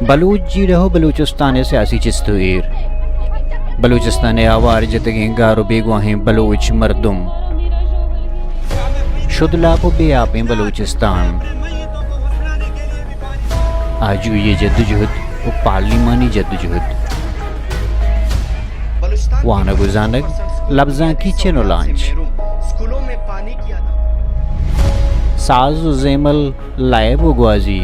بلوچ جیڑہ و بلوچستان ء سیاسی چست و ایر، بلوچستان ء آوار جتگیں گار و بیگواہیں بلوچ مردم، شد لاپ و بے آپیں بلوچستان، آجوئی جدوجہد و پارلیمانی جدوجہد، وانگ و زانگ، لبزانکی چن و لانچ، ساز و زیمل، لائب و گوازی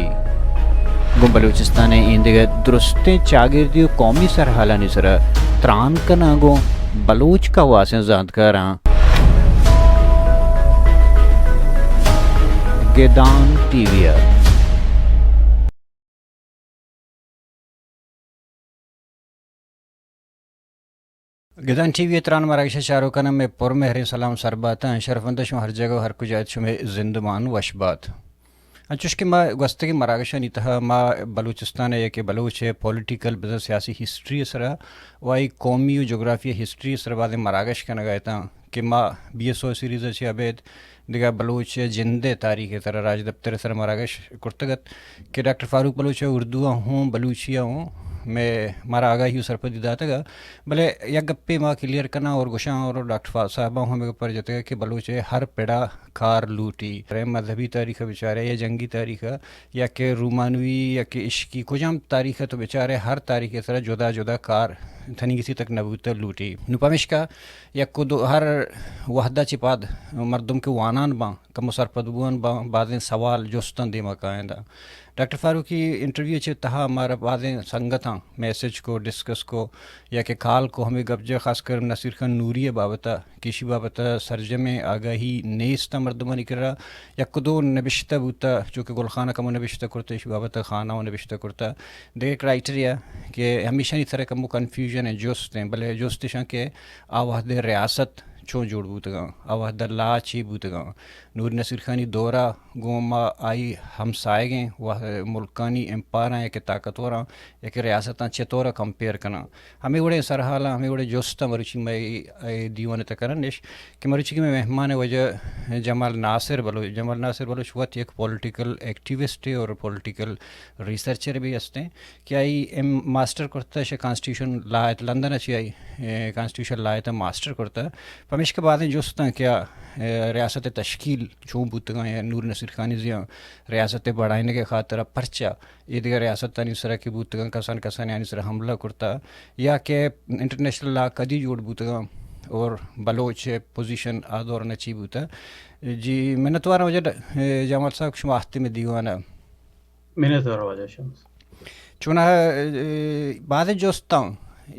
گوں بلوچستان ء ایندگہ درستیں چاگردی و قومی سرحالانی سرا تران کناں گوں بلوچ کواسیں زانتکاراں۔ گدان ٹی وی ء۔ گدان ٹی وی ء تران مراگش ء چاروکاناں مئے پرمہریں سلام سر باتاں۔ شرفمند شما ہر جگہ و ہر کجا ات، شمئے زندمان وش بات۔ انچوش کہ ما گوستگیں مراگشانی تہا ما بلوچستان ء یا کہ بلوچ ء پولیٹیکل بزاں سیاسی ہسٹری ء سرا و آئی قومی و جغرافی ہسٹری ء سرا بازیں مراگش کنگا اتاں کہ ما بی ایس او سیریز ء چہ ابید دگہ بلوچ ء جند ء تاریخ ء سرا راجدپتر ء سرا مراگش کرتگ ات کہ ڈاکٹر فاروق بلوچ ء اردو ء ہوں، بلوچی ء ہوں، مئے، مارا آگاہی و سرپدی داتگ ء۔ بلے یک گپے ما کلیئر کناں اور گوشاں اور ڈاکٹر فاروق صاحب ء ہم ہمے گپ ء جتگ کہ بلوچ ء ہر پڑا کار لوٹی، مذہبی تاریخ ء بچارے یا جنگی تاریخ ء یا کہ رومانوی یا کہ عشقی کجام تاریخ ء تو بچارے، ہر تاریخ ء سرا جدا جدا کار تنیگسی تک نہ بوتہ لوٹی۔ نو پمیشکا یک و دو ہر وہدا چہ پد مردم کہ وانان باں، کمو سرپد بوان باں، بازیں سوال جستاں دیما کائندہ۔ ڈاکٹر فاروقی انٹرویو چہ تہا مارا بازیں سنگتاں میسج کو، ڈسکس کو یا کہ کال کو، ہمیں گپ جا خاص کر نصیر خان نوری بابتا کہ ایشی بابتا سرجمیں آگاہی نیست مردمانی کرا۔ یک و دو نبشتہ بوتا، چونکہ گل خان کمو نبشتہ کرتا، ایشی بابتا خانہ و نبشتہ کرتا۔ دگہ ایک رائٹر یا کہ ہمیشانی سرا کمو کنفیوژن ہیں، جست ہیں، بلے جست اشاں کہ آ وہد ریاست چون جوڑ بوتگاں، آ وہد لا چی بوتگاں۔ نوری نصیر خانی دورا گوں ما آئی ہمسائگیں و ملکانی امپاراں یا کہ طاقتوراں یا کہ ریاستاں چطور کمپیئر کناں۔ ہمے وڑیں سرحالاں، ہمے وڑیں جستاں مروچی مئے اے دیوان تہ کنن اش کہ مروچی کہ مئے مہمان وجہ جمال ناصر بلوچ، جمال ناصر بلوچ وت یک پولیٹیکل ایکٹیوسٹ اور پولیٹیکل ریسرچر بھی ہستیں۔ کہ آئی ایم ماسٹر کرتہ شہ کانسٹیٹیوشن لا ات، لندن ء چہ آئی، اے، کانسٹیٹیوشن لا ات ء ماسٹر کرتہ۔ پمیشکہ بازیں جستاں کہ آ، اے، ریاست ء تشکیل چون بوتگاں یا نور نصیر خانی زیاں ریاست ء بڑائینگ ء خاطر ء پرچا اے دگہ ریاستانی سرا کہ بوتگاں کسان کسانیانی سرا حملہ کرتہ یا کہ انٹرنیشنل لا کدی جوڑ بوتگاں اور بلوچ ء پوزیشن آ دور نہ چی بوتہ۔ جی منتوار واجہ ڈ-، اے، جمال صاحب شما آہتے میں دیوانہ۔ منت وار واجہ شمس۔ چوناہا، اے، بازیں جستاں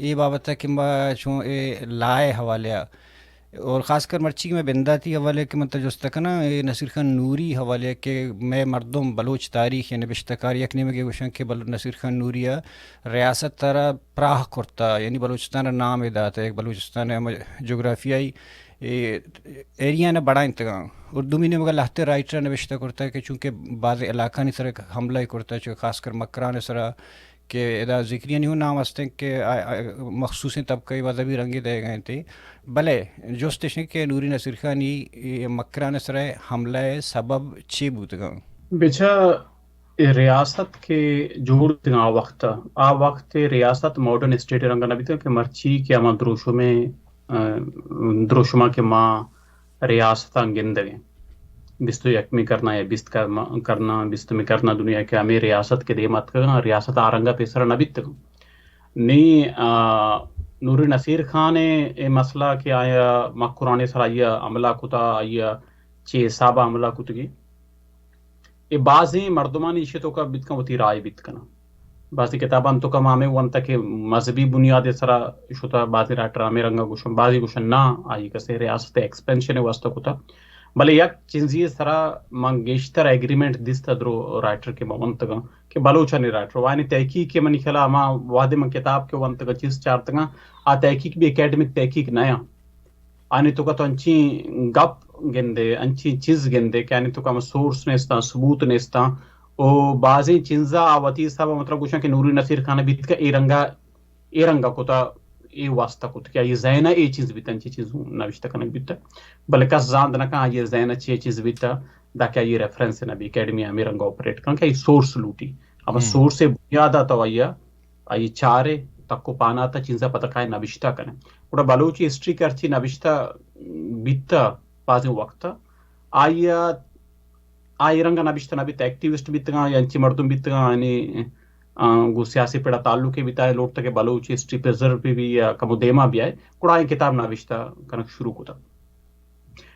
اے بابت ء کہ ما چون اے لائے حوالے ء اور خاص کر مرچی کہ میں بنداتی حوالے کہ من تہ جست کناں، اے نصیر خان نوری حوالے کہ مئے مردم بلوچ تاریخ ء نبشتہ کار یک نیمگے گوشن کہ بل-، نصیر خان نوری ء ریاست ء را پراہ کرتا، یعنی بلوچستان ء نام ء داتا، یک بلوچستان ء ہم جغرافیائی اے ایریا نہ بڑائینتگاں۔ اور دومی نیمگا لہتے رائٹر نبشتہ کرتا کہ چونکہ بعض علاقانی سرا حملہ کرتا، چو خاص کر مکران سرا کہ ادا ذکریانی ہوں نام ہستیں کہ آ، آ، مخصوصیں طبقہ مذہبی رنگی دے گئے تھے۔ بلے جست اش کہ نوری نصیر خانی اے مکران سرا حملہ سبب چی بوتگاں؟ بچا اے ریاست کہ جوڑ بوتگاں آ وخت، آ وخت ریاست ماڈرن اسٹیٹ رنگا نہ بیتگاں کہ مرچی کہ ہما دروشمیں، ا، دروشماں کہ ما ریاستاں گندگیں۔ بیست و یکمی کرنا یا بیست کرنا، کرنا، بیستمی کرنا دنیا کہ ہمیں ریاست کہ دیم اتکگاں، ریاست آ رنگا پیسرا نہ بیتگاں۔ نی، ا، نوری نصیر خان اے مسئلہ کہ آیا مکران سرا آیا حملہ کتا، آیا چی حسابا حملہ کتگی؟ اے بازیں مردمانی ایشی توکا بیت کن وتی رائے بیت کناں۔ بازیں کتاباں توکا ما ہمیں ونتا کہ مذہبی بنیاد سرا شتا، بازیں رائٹر ہمیں رنگا گوشن، بازی گوشن نا، آئی کسے ریاست ایکسپینشن واسطہ کتا۔ بلے یک چیزی سرا من گیشتر ایگریمنٹ دیستا درو رائٹر کہ ما ونتگاں کہ بلوچانی رائٹر وانی تحقیق کہ منی خیالا ہما وہدے من کتاب کہ ونتگاں چیز چارتگاں، آ تحقیق بھی اکیڈمک تحقیق نہ آں۔ آنی توکا تو انچیں گپ گندے، انچیں چیز گندے کہ آنی توکا ہم سورس نیستاں، ثبوت نیستاں۔ او بازیں چیزا آ وتی حسابا مطلب گوشاں کہ نوری نصیر خان بیت کہ اے رنگا، اے رنگا کتا، اے واسطہ کت کہ آئی ذہنا اے چیز بیت، انچیں چیز نوشتہ کنگ بیت۔ بلے کس زانت نہ کن آئی ذہنا چے چیز بیت، دا کہ آئی ریفرنس نہ بی، اکیڈمی ہمیں رنگا آپریٹ کن کہ آئی سورس لوٹی۔ ہما سورس ءِ بنیاد ءَ تو آئی ءَ، آئی چارے، تک و پانات ءَ چیزاں پتکائیں نبشتہ کنیں۔ گڑا بلوچی ہسٹری کہ ہرچی نبشتہ بیتہ بازیں وقت ءَ، آئی ءَ، آئی رنگ ءَ نبشتہ نہ بیتہ، ایکٹیوسٹ بیتگاں یا انچیں مردم بیتگاں، یعنی، آ، گوں سیاسی پڑا تعلق بیتہ، لوٹتہ کہ بلوچی ہسٹری پریزرو بہ بی یا کمو دیما بیائے، گڑا آئی کتاب نبشتہ کنگ شروع کتہ۔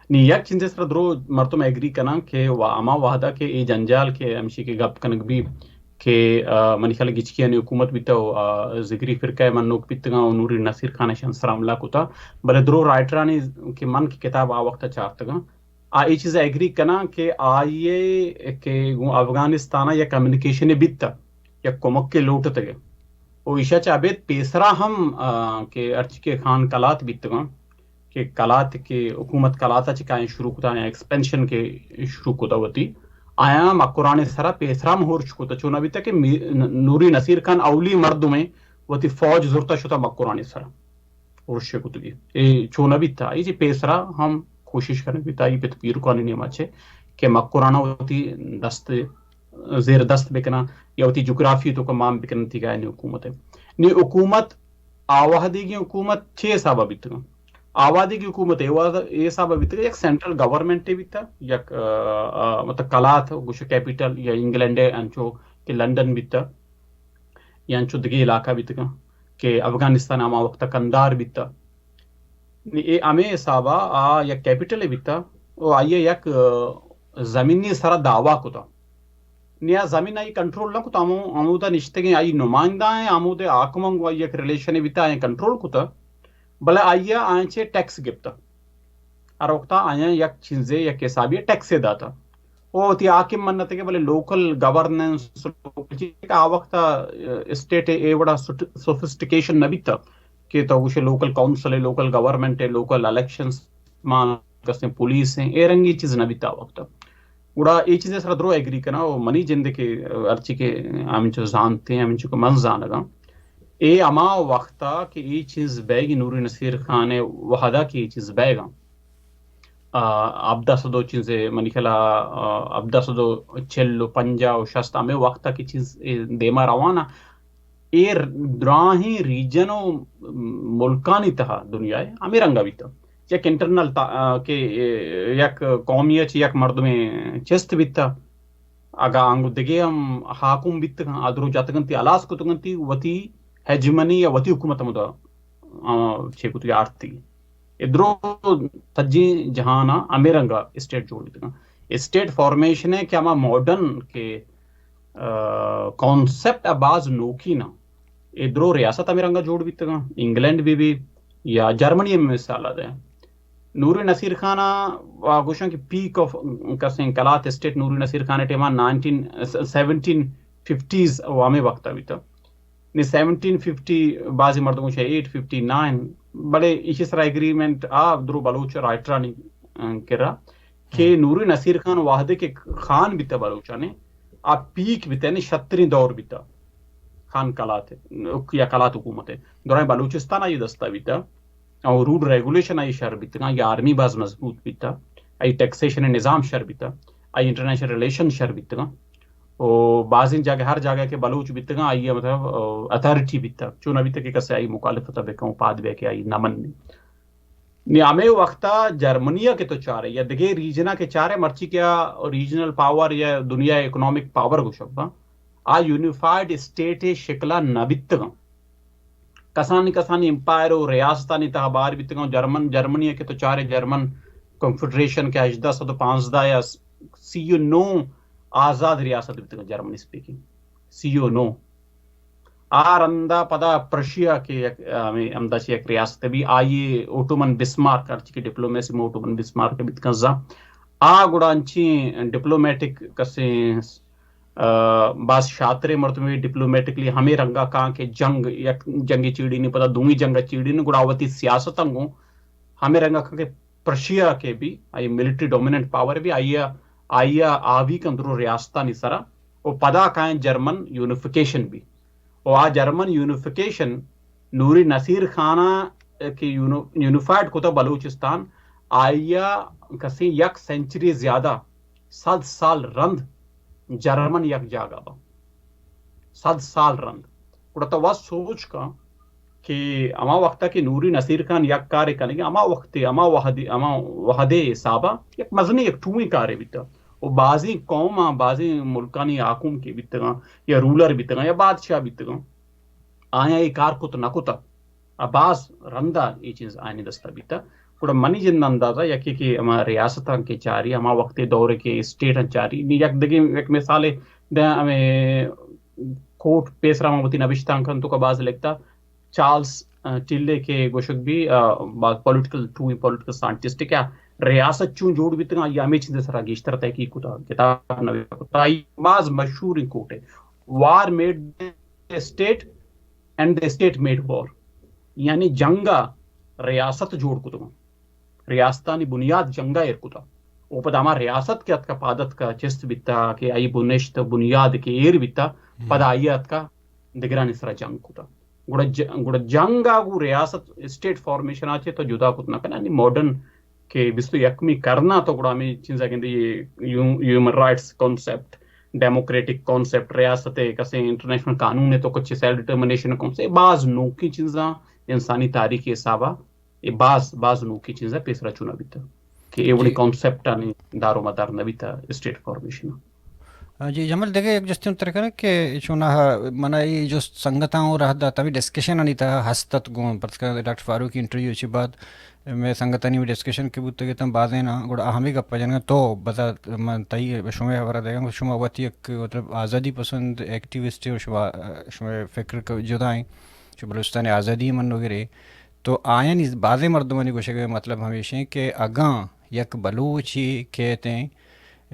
نی یک چیزے سرا درو مردم ایگری کناں کہ وا ہما وہدا کہ اے جنجال کہ ہمشی کہ گپ کنگ بی کہ، آ، منی خیال گچکیانی حکومت بیتہ و، آ، ذگری فرقہ منوک بیتگاں و نوری نصیر خان اشان سرا حملہ کتا، بلے درو رائٹرانی کہ من کہ کتاب آ وقت چارتگاں، آ اے چیز ایگری کناں کہ آئی کہ گوں افغانستان یک کمیونیکیشن بیتہ، یک کمک لوٹتگے۔ و ایشا چہ ابید پیسرا ہم، آ، کہ ہرچی کہ خان کلات بیتگاں، کہ کلات کہ حکومت کلات ءَ چہ کائیں شروع کتا یا ایکسپینشن کہ شروع کتا وتی، آیاں مکرانی سرا پیسرا ہم ہورچ کتا، چون بیتا کہ می-، ن-، نوری نصیر خان اولی مردمیں وتی فوج زرتا شتا مکرانی سرا ہورش کتگی۔ اے چون بیتا، اے چہ پیسرا ہم کوشش کنگ بیتا، اے پت پیرکانی نیما چہ کہ مکرانا وتی دست زیر دست بکناں یا وتی جغرافی توکا مان بکناں تیگا نی حکومت ہے۔ نی حکومت آوہدیگی حکومت چے حسابا بیتگاں؟ آوہدیگی حکومت اے وہد-، اے حسابا بیتگاں، یک سینٹرل گورنمنٹ بیتا، یک، آ، آ، مطلب کلات گوش کیپیٹل یا انگلینڈ ہے انچو کہ لندن بیتا یا انچو دگہ علاقہ بیتگاں کہ افغانستان ہما وقت کندار بیتا۔ نی اے ہمے حسابا آ یک کیپیٹل بیتا و آئی یک، آ، زمینی سرا دعویٰ کتا۔ نی آ زمین آئی کنٹرول نہ کتا، ہمو، ہمودا نشتگیں آئی نمائندہ ہیں، ہمودے حاکماں گوں آئی یک ریلیشن بیتا، آئی کنٹرول کتا، بلے آئی آئیں چے ٹیکس گپتا۔ ہر وقتا آیاں یک چیزے، یک حسابی ٹیکسے داتا۔ او وتی حاکم منتگے، بلے لوکل گورننس، لوکل چیز، آ وقتا، آ، اسٹیٹ اے وڑا سوٹ-، سوفسٹیکیشن نہ بیتا کہ تو گوشے لوکل کونسل ہے، لوکل گورنمنٹ ہے، لوکل الیکشنز مان کسیں پولیس ہیں، اے رنگی چیز نہ بیتا وقتا۔ گڑا اے چیزے سرا درو ایگری کناں و منی جند کہ ہرچی کہ ہمینچو زانتے ہیں، ہمینچو کہ من زانگاں، اے ہما وقتا کہ اے چیز بیگی نوری نصیر خان وہدا کہ اے چیز بیگاں۔ آ، ہبدہ سد و چیزے، منی خیالا، آ، ہبدہ سد و چل و پنجاہ و شست ہمے وقتا کہ چیز اے دیما روانا۔ اے دراہیں ریجن و ملکانی تہا دنیا ء ہمے رنگا بیتا۔ یک انٹرنل تا-، آ، کہ، اے، یک قومی ء چہ یک مردمے چست بیتا۔ اگاں آنگو دگہ ہم حاکم بیتگاں، آ درو جتگنتی، ہلاس کتگنتی، وتی ہیجمنی یا وتی حکومت ہمودا، آ، چے کتگی آرتی۔ اے درو سجیں جہان ء ہمے رنگا اسٹیٹ جوڑ بیتگاں۔ اسٹیٹ فارمیشن ء کہ ہما ماڈرن کہ، آ، کانسپٹ ء باز نوکین ء۔ اے درو ریاست ہمے رنگا جوڑ بیتگاں۔ انگلینڈ بہ بی یا جرمنی ہم مثال ء دے۔ نوری نصیر خان ء گوشاں کہ پیک آف کسیں کلات اسٹیٹ نوری نصیر خان ء ٹائم ء نائنٹین، سیونٹین ففٹیز و ہمے وقت ء بیتا۔ نی سیونٹین ففٹی، بعضی مردم گوشاں ایٹ ففٹی نائن، بلے ایشی سرا ایگریمنٹ آ درو بلوچ رائٹرانی، ا، کرا کہ نوری نصیر خان وہدے کہ خان بیتا بلوچانی، آ پیک بیتا، یعنی شتریں دور بیتا۔ خان کلات، یا کلات حکومت، دوران بلوچستان آئی دستا بیتا۔ او رول ریگولیشن آئی شر بیتگاں، آئی آرمی باز مضبوط بیتا، آئی ٹیکسیشن نظام شر بیتا، آئی انٹرنیشنل ریلیشن شر بیتگاں۔ او بازیں جاگہ، ہر جاگہ کہ بلوچ بیتگاں، آئی مطلب، او، اتھارٹی بیتا، چون بیتا کہ کسے آئی مخالفت بکن، پاد بیا کہ آئی نہ منی۔ نی ہمے وقتا جرمنی کہ تو چارے یا دگہ ریجنا کہ چارے، مرچی کہ آ ریجنل پاور یا دنیا اکنامک پاور گوشگ باں، آ یونیفائیڈ اسٹیٹ شکلا نہ بیتگاں۔ کسانی کسانی امپائر و ریاستانی تہا بار بیتگاں۔ جرمن، جرمنی کہ تو چارے، جرمن کنفیڈریشن کہ ہژدہ سد و پانزدہ یا سی و نو آزاد ریاست بیتگاں، جرمنی اسپیکنگ سی و نو۔ آ رندا پدا پرشیا کہ یک، ہمیں ہمدا چہ یک ریاست بی، آئی اوٹومن بسمارک، ہرچی کہ ڈپلومیسی میں اوٹومن بسمارک بیتگاں زا۔ آ گڑا انچیں ڈپلومیٹک کسیں آ، باز شاتریں مردمے ڈپلومیٹکلی ہمے رنگا کاں کہ جنگ، یک جنگے چیڑینی، پدا دومی جنگ چیڑینی، گڑا وتی سیاست انگوں ہمے رنگا کاں کہ پرشیا کہ بی، آئی ملٹری ڈومیننٹ پاور بی، آئی، آئی آوی کن درو ریاستانی سرا، و پدا کائیں جرمن یونیفیکیشن بی۔ و آ جرمن یونیفیکیشن نوری نصیر خانا کہ یونو-، یونیفائیڈ کتا بلوچستان، آئی کسیں یک سینچری زیادہ، صد سال رند جرمن یک جاگہ با۔ صد سال رند۔ گڑا تو وت سوچ کن کہ ہما وقتا کہ نوری نصیر خان یک کارے کنگے، ہما وقتے، ہما وہدے، ہما وہدے حسابا یک مزنیں، یک ٹوئیں کارے بیتا۔ و بازیں قوماں، بازیں ملکانی حاکم کہ بیتگاں یا رولر بیتگاں یا بادشاہ بیتگاں، آیاں اے کار کت نہ کتا۔ ء باز رندا اے چیز آیانی دستا بیتا۔ گڑا منی جند اندازہ یکے کہ ہما ریاستاں کہ چاری، ہما وقتے دورے کہ اسٹیٹاں چاری، نی یک دگہ یک مثالے دیں، ہمیں کوٹ پیسرا ما وتی نبشتانکاں توکا باز لکھتا، چارلس، آ، ٹیلے کہ گوشگ بی، آ، باز پولیٹیکل، ٹو پولیٹیکل سائنٹسٹ کہ ریاست چون جوڑ بیتگاں، یا ہمے چیز سرا گیشتر تحقیق کتا، کتاب نوشتہ کتا۔ آئی باز مشہوریں کوٹ ہے، War made the state and the state made war، یعنی جنگا ریاست جوڑ کتگاں، ریاستانی بنیاد جنگا ایر کتا۔ او پدا ہما ریاست کہ اتکا پاد اتکا چست بیتا کہ آئی بنشت بنیاد کہ ایر بیتا، پدا آئی اتکا دگرانی سرا جنگ کتا۔ گڑا ج-، گڑا جنگا گوں ریاست، اسٹیٹ فارمیشن آ چے تو جدا کت نہ کنا، یعنی ماڈرن کہ بیست و یکمی کرنا تو گڑا ہمیں چیزا گندے، یہ human rights concept, democratic concept, ریاست کسے انٹرنیشنل قانون ہے تو کچھ سیلف ڈٹرمنیشن کانسیپٹ، باز نوکی چیزاں انسانی تاریخ حسابا اے باز، باز نوکی چیزا پیسرا چونا بیتا کہ اے وڑی جی۔ کانسیپٹ آنی دار و مدار نہ بیتا اسٹیٹ فارمیشن۔ آ، جی جمال، دگہ یک جستے تر کنگ کہ چوناہا منا اے جست سنگتاں و راہ دات، ہمیں ڈسکشن آنی تہا ہست ات گوں، پرچکہ ڈاکٹر فاروق انٹرویو چی بعد مئے سنگتانی ڈسکشن کہ بوتگ اتاں بازیں نا، گڑا ہمیں گپ جنگا تو بتا من تئی شمئے خبر دیگا، شما وتی یک مطلب آزادی پسند ایکٹیوسٹ و شما، شمئے فکر ک-، جدا ہیں، شما بلوچستان آزادی من وغیرہ۔ تو آیانی بازیں مردمانی گوشگ ء مطلب ہمیش انت کہ اگاں یک بلوچے کیت انت،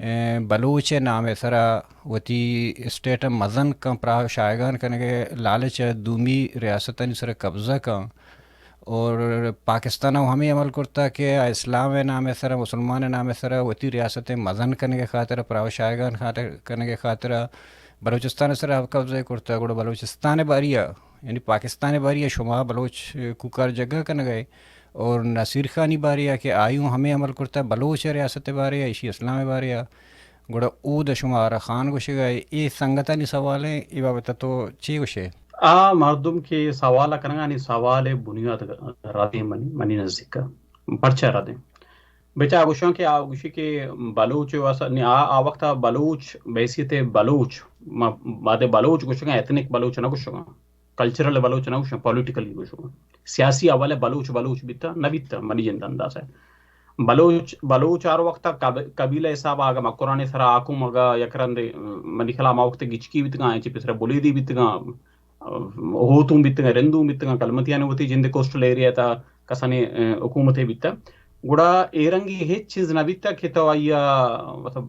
اے، بلوچ ء نام ء سرا وتی اسٹیٹ ء مزن کن، پراہ ء شاہگان کنگ ء لالچ ء دومی ریاستانی سرا قبضہ کن، اور پاکستان ء ہمے عمل کرتا کہ آ اسلام ء نام ء سرا، مسلمان ء نام ء سرا وتی ریاست ء مزن کنگ ء خاطر، پراہ ء شاہگان خاطر، کنگ ء خاطر بلوچستان ء سرا قبضہ کرتا، گڑا بلوچستان ء باری ء یعنی پاکستان ء باری ء شما بلوچ کوکار جگہ کنگ ء اور نصیر خانی باری ء کہ آئی اوں ہمے عمل کرتا بلوچ ء ریاست ء بارے ء، ایشی اسلام ء بارے ء، گڑا اود ء شما آرا خان گوشگ ء، اے سنگتانی سوال ء، اے بابت ء تو چے گوشے؟ آ مردم کہ سوال ء کنگ ء، آنی سوال ء بنیاد ردیں منی، منی نزیک ء۔ پرچا ردیں؟ بچا گوشاں کہ آ گوشی کہ بلوچ واسطہ، نی آ، آ وقت ء بلوچ بحیثیت بلوچ، ما بعد بلوچ گوشگاں، ایتھنک بلوچ نہ گوشگاں۔ کلچرل بلوچ نہ گوشاں، پولیٹیکلی گوشاں۔ سیاسی حوالے بلوچ بلوچ بیتا نہ بیتا، منی جند انداز ہے۔ بلوچ، بلوچ ہر وقت قب-، قبیلہ حساب آگا مکران سرا حاکم اگا یک رندے، منی خیال ہما وقت گچکی بیتگاں، چی پسرا بلیدی بیتگاں، ہوتوں بیتگاں، رندوں بیتگاں، کلمتیانی وتی جند کوسٹل ایریا تا کسانی، ا، حکومتے بیتا۔ گڑا اے رنگی ہچ چیز نہ بیتا کہ تو آئیا، مطلب،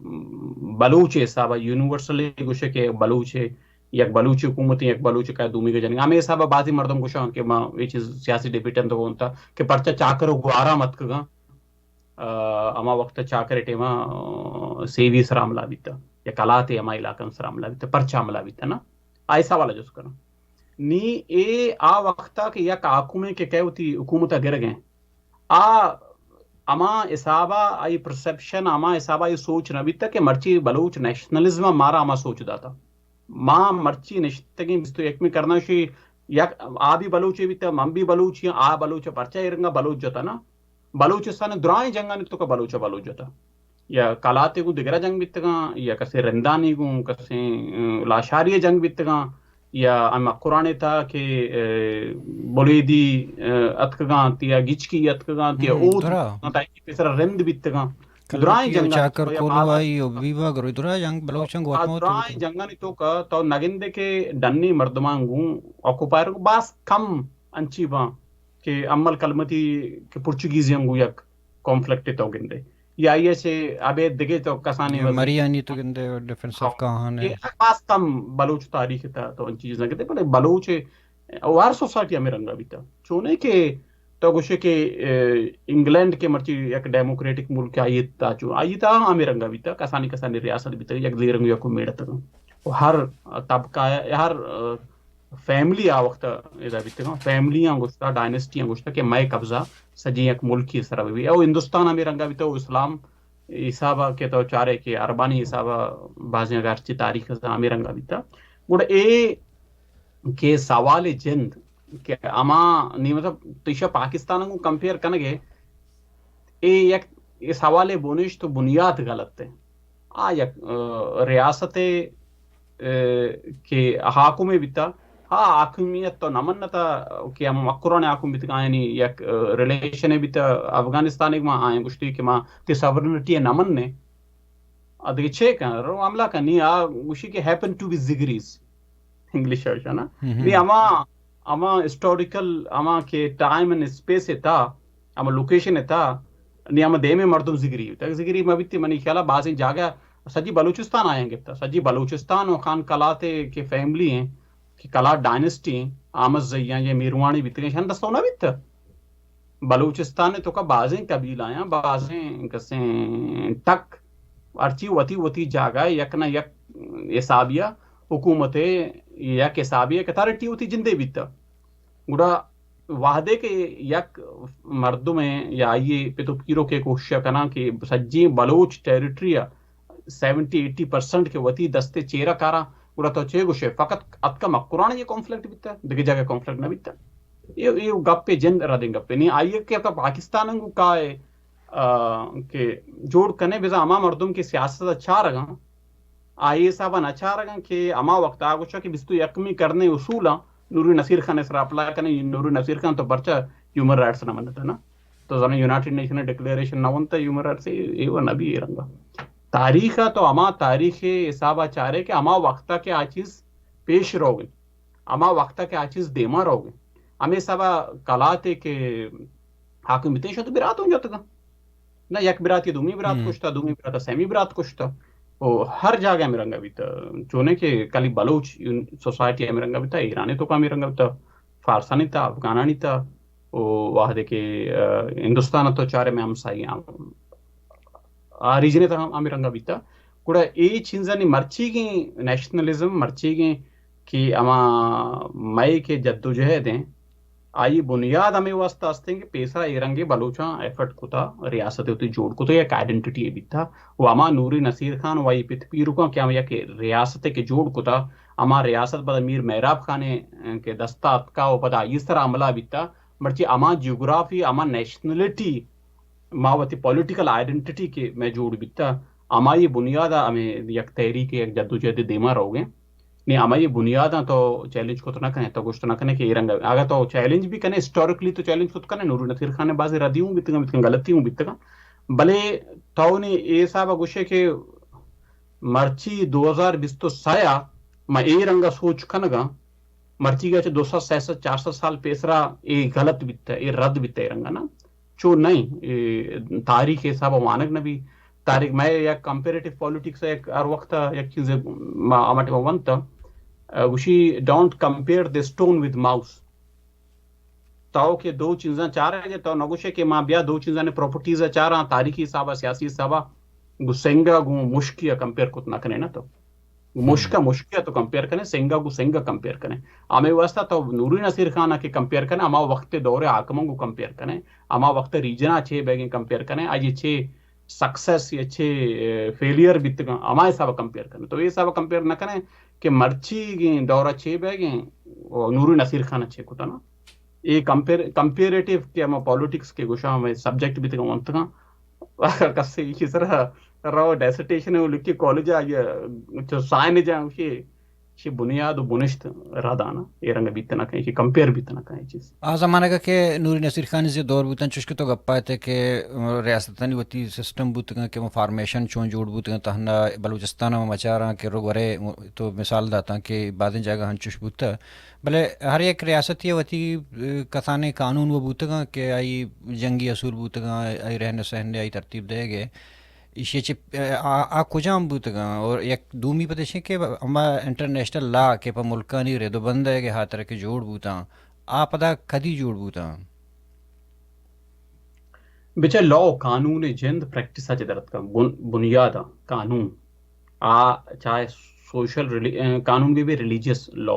بلوچ حسابا یونیورسلی گوشے کہ بلوچ یک بلوچی حکومت، یک بلوچ کا دومی کا جنگ۔ ہمیں حساب بازی مردم گوشاں کہ ما یہ چیز سیاسی ڈیبیٹ اندر ہونتا کہ پرچہ چاکر و گوارا مت کگاں۔ آ، ہما وقت چاکر ٹیما، آ، سیوی سرا حملہ بیتا یا کلاتے ہما علاقہ سرا حملہ بیتا، پرچہ حملہ بیتا نا، آئی سوال جس کرنا۔ نی اے آ وقتا کہ یک حاکمے کہ کہے ہوتی حکومت گرگیں، آ ہما حسابا آئی پرسپشن، ہما حسابا یہ سوچ نہ بیتا کہ مرچی بلوچ نیشنلزم مارا ہما سوچ داتا۔ ما مرچی نشتگیں بیست و یکمی کرنا شی، یک آ بھی بلوچے بیتا، من بھی بلوچی، آ بلوچ پرچا ایرنگا بلوچ جتا نا۔ بلوچستان درائیں جنگانی تو کہ بلوچ بلوچ جتا۔ یا کلاتے گوں دگرا جنگ بیتگاں، یا کسے رندانی گوں کسے، ام، لاشاری جنگ بیتگاں، یا ہم قرآن تا کہ، اے، بلیدی، اے، اتکگاں، یا گچکی اتکگاں، یا ہم، اوت درا۔ اتکگاں، تا کہ پیسرا رند بیتگاں۔ درائیں جنگ چاکر کولوائی و بیوا گروی درا جنگ بلوچاں گوات موت درائیں جنگانی تو کا تو نگندے کہ ڈنی مردمان گوں آکوپائر گوں باس کم انچی باں کہ امل کلمتی کہ پرچگیزیاں گوں یک کانفلکٹ تو گندے۔ یا آئی ایس اے ابے دگے تو کسانی یا مریانی تو گندے ڈیفنس آف کاہان ہے۔ باز کم بلوچ تاریخ تا تو ان چیز نہ گندے، بلے بلوچ او ہر سوسائٹی ہمیں رنگا بیتا۔ چونے کہ تو گوشے کہ، اے، انگلینڈ کے مرچی یک ڈیموکریٹک ملک آئی تا چو، آئی تا ہمیں رنگا بیتا، کسانی کسانی ریاست بیتا، یک دے رنگ یک میڑ تک۔ و ہر طبقہ، ہر، اے، فیملی آ وقت ادا بیتگاں، فیملیاں گوشتا، ڈائنیسٹیاں گوشتا کہ مئے قبضہ سجی یک ملکی سرا بی۔ او ہندوستان ہمیں رنگا بیتا، او اسلام حسابا کہ تو چارے کہ عربانی حسابا بازیں اگرچہ تاریخ ہمیں رنگا بیتا۔ گڑا اے کہ سوال جند کہ ہما نی، مطلب، تو ایشا پاکستان کو کمپیئر کنگے، اے یک، اے سوال بنشت و بنیاد غلط ہے۔ آ یک، آ، ریاست، آ، کہ حاکم بیتا، ہا، حاکمیت تو نہ منتا کہ ہم مکران حاکم بیتگا، یعنی یک، آ، ریلیشن بیتا افغانستان، ما آئیں گوشتی کہ ما تی سورنٹی نہ مننے۔ آ دگہ چے کن؟ رو حملہ کن۔ نی آ گوشی کہ ہیپن ٹو بی زگریز، انگلش ءَ شنا۔ نی ہما، ہما ہسٹوریکل، ہما کہ ٹائم اینڈ اسپیس ءَ تھا، ہما لوکیشن ءَ تھا، نی ہما دیمے مردم زگری بیتگ۔ زگری مہ بیتی، منی خیال ءَ بازیں جاگہ سجی بلوچستان آیاں گپتا، سجی بلوچستان و خان کلات کہ فیملی ہیں، کہ کلات ڈائنسٹی ہیں، آمد زیاں یا میروانی بیتگیں، شان دستو نہ بیتا۔ بلوچستان ءِ توکا بازیں قبیلہ آیاں، بازیں کسیں ٹک، ہرچی وتی وتی جاگہ ءَ یک نہ یک حسابیا حکومت ءِ یک حسابے ءَ اتھارٹی وتی جندے بیتا۔ گڑا وہدے کہ یک مردمے یا آئی پت و پیرو کہ کوشش کناں کہ سجیں بلوچ ٹیریٹری ءَ سیونٹی ایٹی پرسنٹ کہ وتی دستے چیرا کاراں، گڑا تو چے گوشے؟ فقط اتکا مکران یہ کانفلکٹ بیتا، دگہ جاگہ کانفلکٹ نہ بیتا۔ یہ، یہ گپے جند ردیں گپے نہیں۔ آئیے کہ تو پاکستان انگو کا ہے، آ، کہ جوڑ کنے بزا ہما مردم کہ سیاست چارگاں، آئی حساب نہ چارگاں کہ ہما وقت آ گوشا کہ بیست و یکمی کرنے اصولاں نوری نصیر خان سرا اپلائی کنے، نوری نصیر خان تو پرچا ہیومن رائٹس نہ منتا نا؟ تو زانو یونائیٹڈ نیشن ڈکلیریشن نہ ونتا ہیومن رائٹس، اے، اے و نبی اے رنگا۔ تاریخ ءَ تو ہما تاریخ ءِ حساب ءَ چارے کہ ہما وقت ءَ کہ آ چیز پیش روگ انت، ہما وقت ءَ کہ آ چیز دیما روگ انت، ہمے حساب ءَ کلاتے کہ حاکم بیتے شد برات ہوں جتگا۔ نہ یک براتی دومی برات کشتا، دومی برات سیمی برات کشتا۔ او ہر جاگہ ہمے رنگا بیتا۔ چونے کہ کلی بلوچ یون-، سوسائٹی ہمے رنگا بیتا، ایرانی تو ہمے رنگا بیتا، فارسانی تا، افغانانی تا، او وہدے کہ، آ، ہندوستان تو چارے میں ہمسائی ہم آ ریجن ءِ تہا ہم ہمے رنگا بیتا۔ گڑا اے چیزانی مرچیگیں نیشنلزم، مرچیگیں کہ ہما مئے کہ جدوجہد ہیں، آئی بنیاد ہمے واسطہ ہستیں کہ پیسرا اے رنگے بلوچاں ایفرٹ کتا، ریاست وتی جوڑ کتا، یک آئیڈنٹیٹی بیتا۔ و ہما نوری نصیر خان و آئی پت پیرکاں کہ ہم یک ریاستے کہ جوڑ کتا، ہما ریاست بعد میر مہراب خان کہ دستا اتکا و پدا آئی سرا حملہ بیتا، مرچی ہما جیوگرافی، ہما نیشنلٹی، ما وتی پولیٹیکل آئیڈنٹیٹی کہ مئے جوڑ بیتا، ہمائی بنیاد ءَ ہمے یک تحریک، یک جدوجہد دیما روگ ءَ۔ نی ہمائی بنیاداں تو چیلنج کت نہ کنے، تو گوشت نہ کنے کہ اے رنگ، اگر تو چیلنج بھی کنے، ہسٹوریکلی تو چیلنج کت کنے، نوری نصیر خان ءِ بازی ردی ہوں بیتگاں، بیتگاں، غلطی ہوں بیتگاں، بلے تو نی اے حساب ءَ گوشے کہ مرچی دو ہزار بیست و سہ ءَ ما اے رنگ ءَ سوچ کنگاں، مرچی گچ دو سد، سئے سد، چار سد سال پیسرا اے غلط بیتا، اے رد بیتا اے رنگا نا۔ چو نہیں، اے تاریخ حساب وانگ نہ بی۔ تاریخ میں یک کمپیریٹو پالیٹکس یک ہر وقت یک چیز ما آمٹ ونتا، گوشی، "Don't compare the stone with mouse۔" تو کہ دو چیزاں چارے، تو نہ گوشے کہ ما بیا دو چیزاں نے پراپرٹیز چاراں، تاریخی حساب، سیاسی حساب، گو سنگا گو مشکی کمپیئر کت نہ کنے نا تو۔ گو مشکا مشکی تو کمپیئر کنے، سنگا گو سنگا کمپیئر کنے۔ ہمے واسطہ تو نوری نصیر خان کہ کمپیئر کنے، ہما وقت دور حاکماں گو کمپیئر کنے، ہما وقت ریجنا چے بیگیں کمپیئر کنے، آئی چے سکسس یا چے، اے، فیلئر بیتگاں، ہما حساب کمپیئر کنے۔ تو اے حساب کمپیئر نہ کنے کہ مرچی گیں دورا چے بیگیں، و نوری نصیر خان چے کتا نا۔ اے کمپیر-، کمپیریٹیو کہ ہما پالیٹکس کہ گوشاں ہمے سبجیکٹ بیتگاں ونتگاں۔ اگر کسے ایشی سرا رو ڈیسرٹیشن ہے، وہ لکھی کالج آ، یہ چو سائن جاں، اسی، اسی بنیاد و بنشت را دانا، اے رنگ بیت نہ کہیں، اسی کمپیئر بیت نہ کہیں چیز۔ آ زمانگ کہ نوری نصیر خان زی دور بوتن، چوش کہ تو گپا تے کہ ریاستانی وتی سسٹم بوتگاں کہ وہ فارمیشن چون جوڑ بوتگاں، تہنا بلوچستان ہم مچاراں کہ رو گورے تو مثال داتاں کہ بعضیں جاگہ ہنچوش بوتا۔ بلے ہر یک ریاستی ء وتی، ء، کسانیں قانون و بوتگاں کہ آئی جنگی اصول بوتگاں، آئی رہن و سہن، آئی ترتیب دئیگ ء۔ ایشی چہ، ء، آ، آ کجام بوتگاں؟ اور یک دومی پد ایشیں کہ ہما انٹرنیشنل لا کہ پہ ملکانی رد و بند ء کہ ہاتر کہ جوڑ بوتاں، آ پدا کدی جوڑ بوتاں؟ بچار لا، قانون جند پریکٹس ء چہ درتکاں، بن-، بنیاد ء قانون۔ آ چاہے سوشل ریلی-، ا، قانون بہ بی، ریلیجیس لا،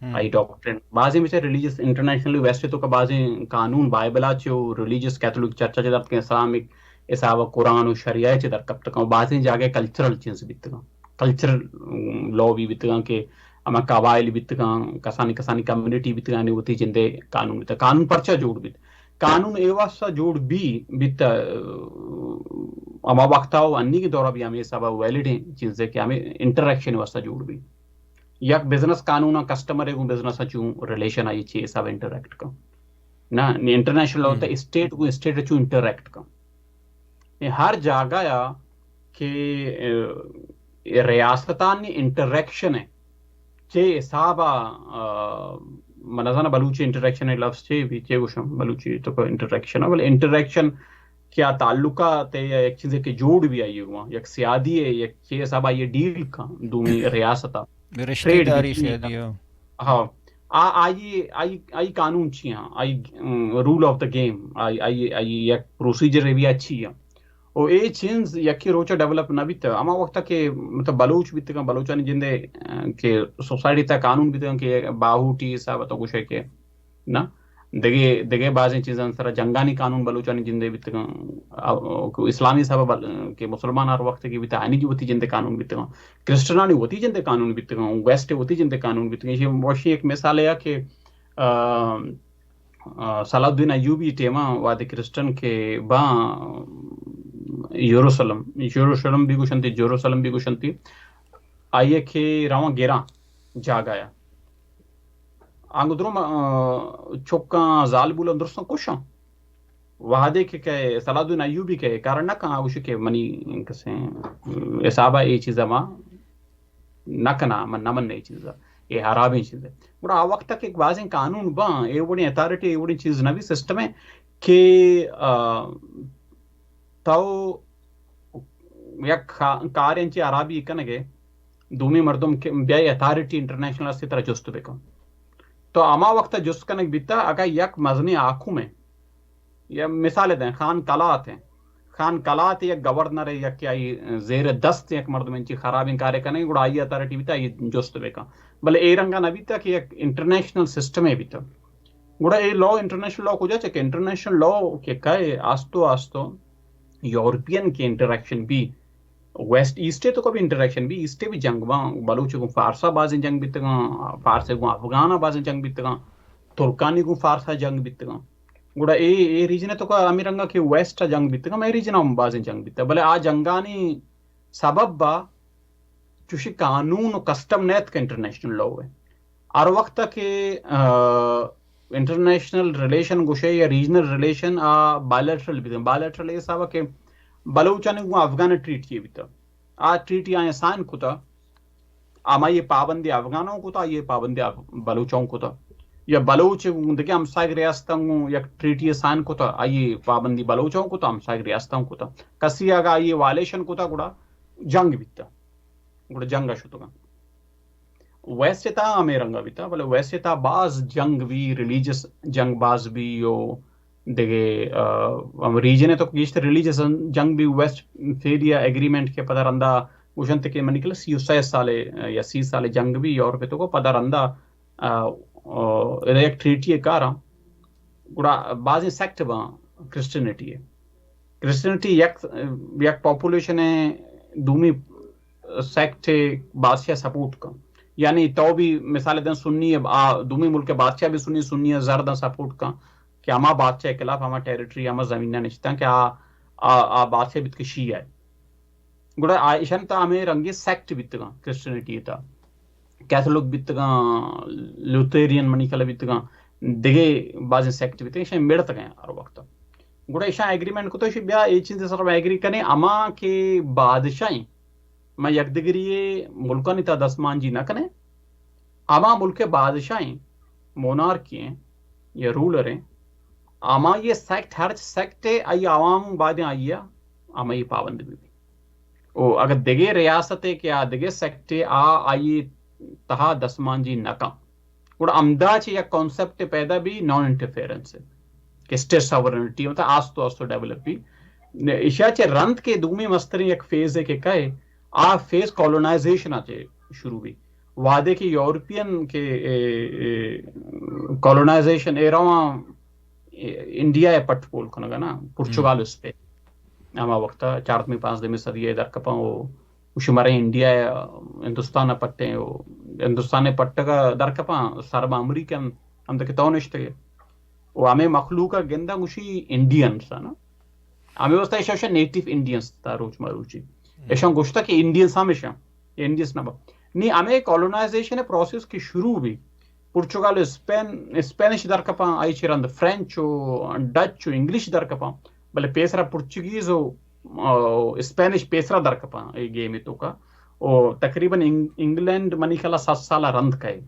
ہم۔ آئی ڈاکٹرن۔ بازیں بچار ریلیجیس، انٹرنیشنل ویسٹ تو کہ بازیں قانون بائبل ء چو ریلیجیس کیتھولک چرچ ء چہ درتکیں، اسلامک حساب ء قرآن و شریعہ ء چہ در کپتکاں۔ بازیں جاگہ کلچرل چیز بیتگاں۔ کلچرل، ام، لا بھی بیتگاں کہ ہما قبائل بیتگاں، کسانی کسانی کمیونٹی بیتگاں، آنی وتی جندے قانون بیتگ۔ قانون پرچا جوڑ بیت؟ قانون اے واسطہ جوڑ بی بیت، ہما وقتا و انی کہ دورا بھی ہمیں حسابا ویلڈ ہیں چیزے کہ ہمیں انٹریکشن واسطہ جوڑ بی۔ یک بزنس قانون، کسٹمر گوں بزنس چوں ریلیشن آئی چی حساب انٹریکٹ کن نا، نی انٹرنیشنل لاء تہ اسٹیٹ گوں اسٹیٹ چوں انٹریکٹ کن۔ اے ہر جاگہ یا کہ، اے، اے ریاستانی انٹریکشن ہے، چے حساب ءَ، آ، من نزاناں بلوچی انٹریکشن ءِ لفظ چے بی، چے گوشاں بلوچی تو کو انٹریکشن ہے، بلے انٹریکشن کیا تعلقات ہے یا یک چیزے کہ جوڑ بی آئی گوں، یک سیادی ہے، یک چے حساب آئی ڈیل کن دومی ریاست ءَ۔ رشتہ ٹریڈ داری بی سیادی ہے۔ ہاں۔ آ-، آئی، آئی، آئی قانون چی ہیں؟ آئی، ام، رول آف دا گیم، آئی، آئی، آئی یک پروسیجر ہے بھی اچھی ہے۔ او اے چیز یکی روچا ڈیولپ نہ بیت۔ ہما وقت کہ مطلب بلوچ بیتگاں، بلوچانی جندے، ا، کہ سوسائٹی تا قانون بیتگاں کہ باہوٹی حساب تو گوشے کہ نا، دگے، دگے بازیں چیزاں سرا جنگانی قانون بلوچانی جندے بیتگاں، ا، اسلامی حساب بل-، کہ مسلمان ہر وقت کی بیتا، آنی کی وتی جندے قانون بیتگاں، کرسچنانی وتی جندے قانون بیتگاں، ویسٹ وتی جندے قانون بیتگاں۔ یہ وشی ایک مثال ہے کہ، ا، آ، صلاح الدین ایوبی ٹیما وہدے کرسچن کہ باں یروشلم، یروشلم بھی گوشنتی، جروسلم بھی گوشنتی، آئیے کہ رواں گراں جاگایا۔ آنگو درو، آ، چکاں زالبولاں درستاں کشاں۔ وہدے کہ، کہ صلاح الدین ایوبی کہ کار نہ کن، آ گوشی کہ منی کسیں حسابا اے چیزا ما نہ کناں، من نہ من اے چیز ءَ، اے حرابیں چیز ہے۔ گڑا آ وقت تک ایک بازیں قانون باں، اے وڑیں اتھارٹی، اے وڑیں چیز نہ بی سسٹم ہے کہ، آ، تو یک کا-، کاریں چی حرابی کنگے، دومی مردم کہ بیا اتھارٹی انٹرنیشنل استی طرح جست بکن۔ تو ہما وقت جست کنگ بیتا، اگا یک مزنی حاکم ہے، یا مثال دیں، خان قلات ہیں۔ خان قلات یک گورنر ہے، یک آئی زیر دست یک مردم انچی خرابیں کارے کنے، گڑا آئی اتھارٹی بیتا، آئی جست بکن۔ بلے اے رنگا نہ بیتا کہ یک انٹرنیشنل سسٹم ہے بیتا۔ گڑا اے لا، انٹرنیشنل لا کجا چکے؟ انٹرنیشنل لا کہ کئے آستو آستو یورپین کے انٹریکشن بی، ویسٹ ایسٹ تو کبھی انٹریکشن بی، ایسٹ بھی جنگ باں، بلوچ گوں فارسا بازیں جنگ بیتگاں، فارس گوں افغانا بازیں جنگ بیتگاں، ترکانی گوں فارسا جنگ بیتگاں۔ گڑا اے، اے ریجن تو کا ہمیں رنگا کہ ویسٹ جنگ بیتگاں، مئے ریجن ہم بازیں جنگ بیتگاں، بلے آ جنگانی سبب با چوشی قانون و کسٹم نیت کہ انٹرنیشنل لا ہے۔ ہر وقت کہ، آ، انٹرنیشنل ریلیشن گوشے یا ریجنل ریلیشن آ بائیلیٹرل بیتگاں۔ بائیلیٹرل اے حساب کہ بلوچانی گوں افغان ٹریٹی بیتا۔ آ ٹریٹی آئیں سائن کتا، ہمائی پابندی افغانوں کتا، آئی پابندی اف-، بلوچوں کتا۔ یا بلوچ گوں دگہ ہمسائگ ریاستوں گوں یک ٹریٹی سائن کتا، آئی پابندی بلوچوں کتا، ہمسائگ ریاستوں کتا۔ کسی اگا آئی وائلیشن کتا، گڑا جنگ بیتا۔ گڑا جنگ شتگاں۔ ویسٹ تا ہمیں رنگا بیتا، بلے ویسٹ تا باز جنگ بی، ریلیجس جنگ باز بی، و دگہ، آ، ہم ریجن تو گیشتر ریلیجس جنگ بی۔ ویسٹ فیلیا ایگریمنٹ کے پدا رندا گوشنت کہ منی کلا سی و سئے سالے، آ، یا سی سالے جنگ بی یورپ تو کو پدا رندا، آ، آ، ادا یک ٹریٹی کاراں۔ گڑا بازیں سیکٹ باں کرسچینٹی ہے۔ کرسچینٹی یک، یک پاپولیشن ہے، دومی سیکٹ بادشاہ سپورٹ کن۔ یعنی تو بھی مثال دیں سنی ہے، آ، دومی ملک بادشاہ بھی سنی، سنی ہے، زرداں سپورٹ کن کہ ہما بادشاہ خلاف ہما ٹیریٹری، ہما زمینہ نشتاں کہ آ، آ، آ بادشاہ بیت کہ شیعہ ہے۔ گڑا آ ایشان تا ہمیں رنگی سیکٹ بیتگاں کرسچینٹی تا۔ کیتھولک بیتگاں، لوتھیرین منی کلا بیتگاں، دگہ بازیں سیکٹ بیتگاں، ایشاں مڑتگاں ہر وقت۔ گڑا ایشاں ایگریمنٹ کتو، ایشی بیا اے چیز سر ایگری کنے، اما کہ بادشاہیں، ما یک دگری ملکانی تا دستمانجی نہ کنے، اما ملک بادشاہیں، مونارکی ہیں یا رولر ہیں، اما یہ سیکٹ، ہر سیکٹ ہے، آئی عوام بعد آئی، اما یہ پابند بھی۔ او اگر دگہ ریاست ہے کہ آ دگہ سیکٹ ہے، آ آئی تہا دستمانجی نہ کن۔ گڑا ہمدا چہ یک کانسپٹ پیدا بی نان انٹرفیئرنس کہ اسٹیٹ ساورنٹی، مطلب آستو آستو ڈیولپ بی۔ ایشیا چہ رند کے دومی مستریں یک فیز ہے کہ کئے، آ فیز کالونائزیشن چہ شروع بی۔ وہدے کہ یورپین کہ، اے، اے، کالونائزیشن اے رواں، اے، انڈیا ہے پٹ پول کنگا نا، پرتگال اس پہ۔ ہما وقت چاردہمی پانزدہمی صدی ہے در کپاں و شمارے انڈیا ہے، ہندوستان پٹیں و ہندوستان ءِ پٹگ ءَ در کپاں، سر بہ امریکن ہمدا کہ تو نشتگ ئے۔ و ہمے مخلوق ءَ گنداں گوشی انڈینز ءَ نا۔ ہمے واسطہ ایشاں، ایشاں نیٹو انڈینز تا روچ مروچی۔ ایشاں گوشتا کہ انڈینز ہم ایشاں، انڈینز نہ با۔ نی ہمے کالونائزیشن پروسیس کہ شروع بی، پرتگال، اسپین، اسپینش در کپاں، آئی چہ رند فرینچ و ڈچ و انگلش در کپاں، بلے پیسرا پرتگیز و، آ، اسپینش پیسرا در کپاں اے گیم ءِ توکا۔ و تقریباً انگ-، انگلینڈ منی خیالا ست سال رند کئے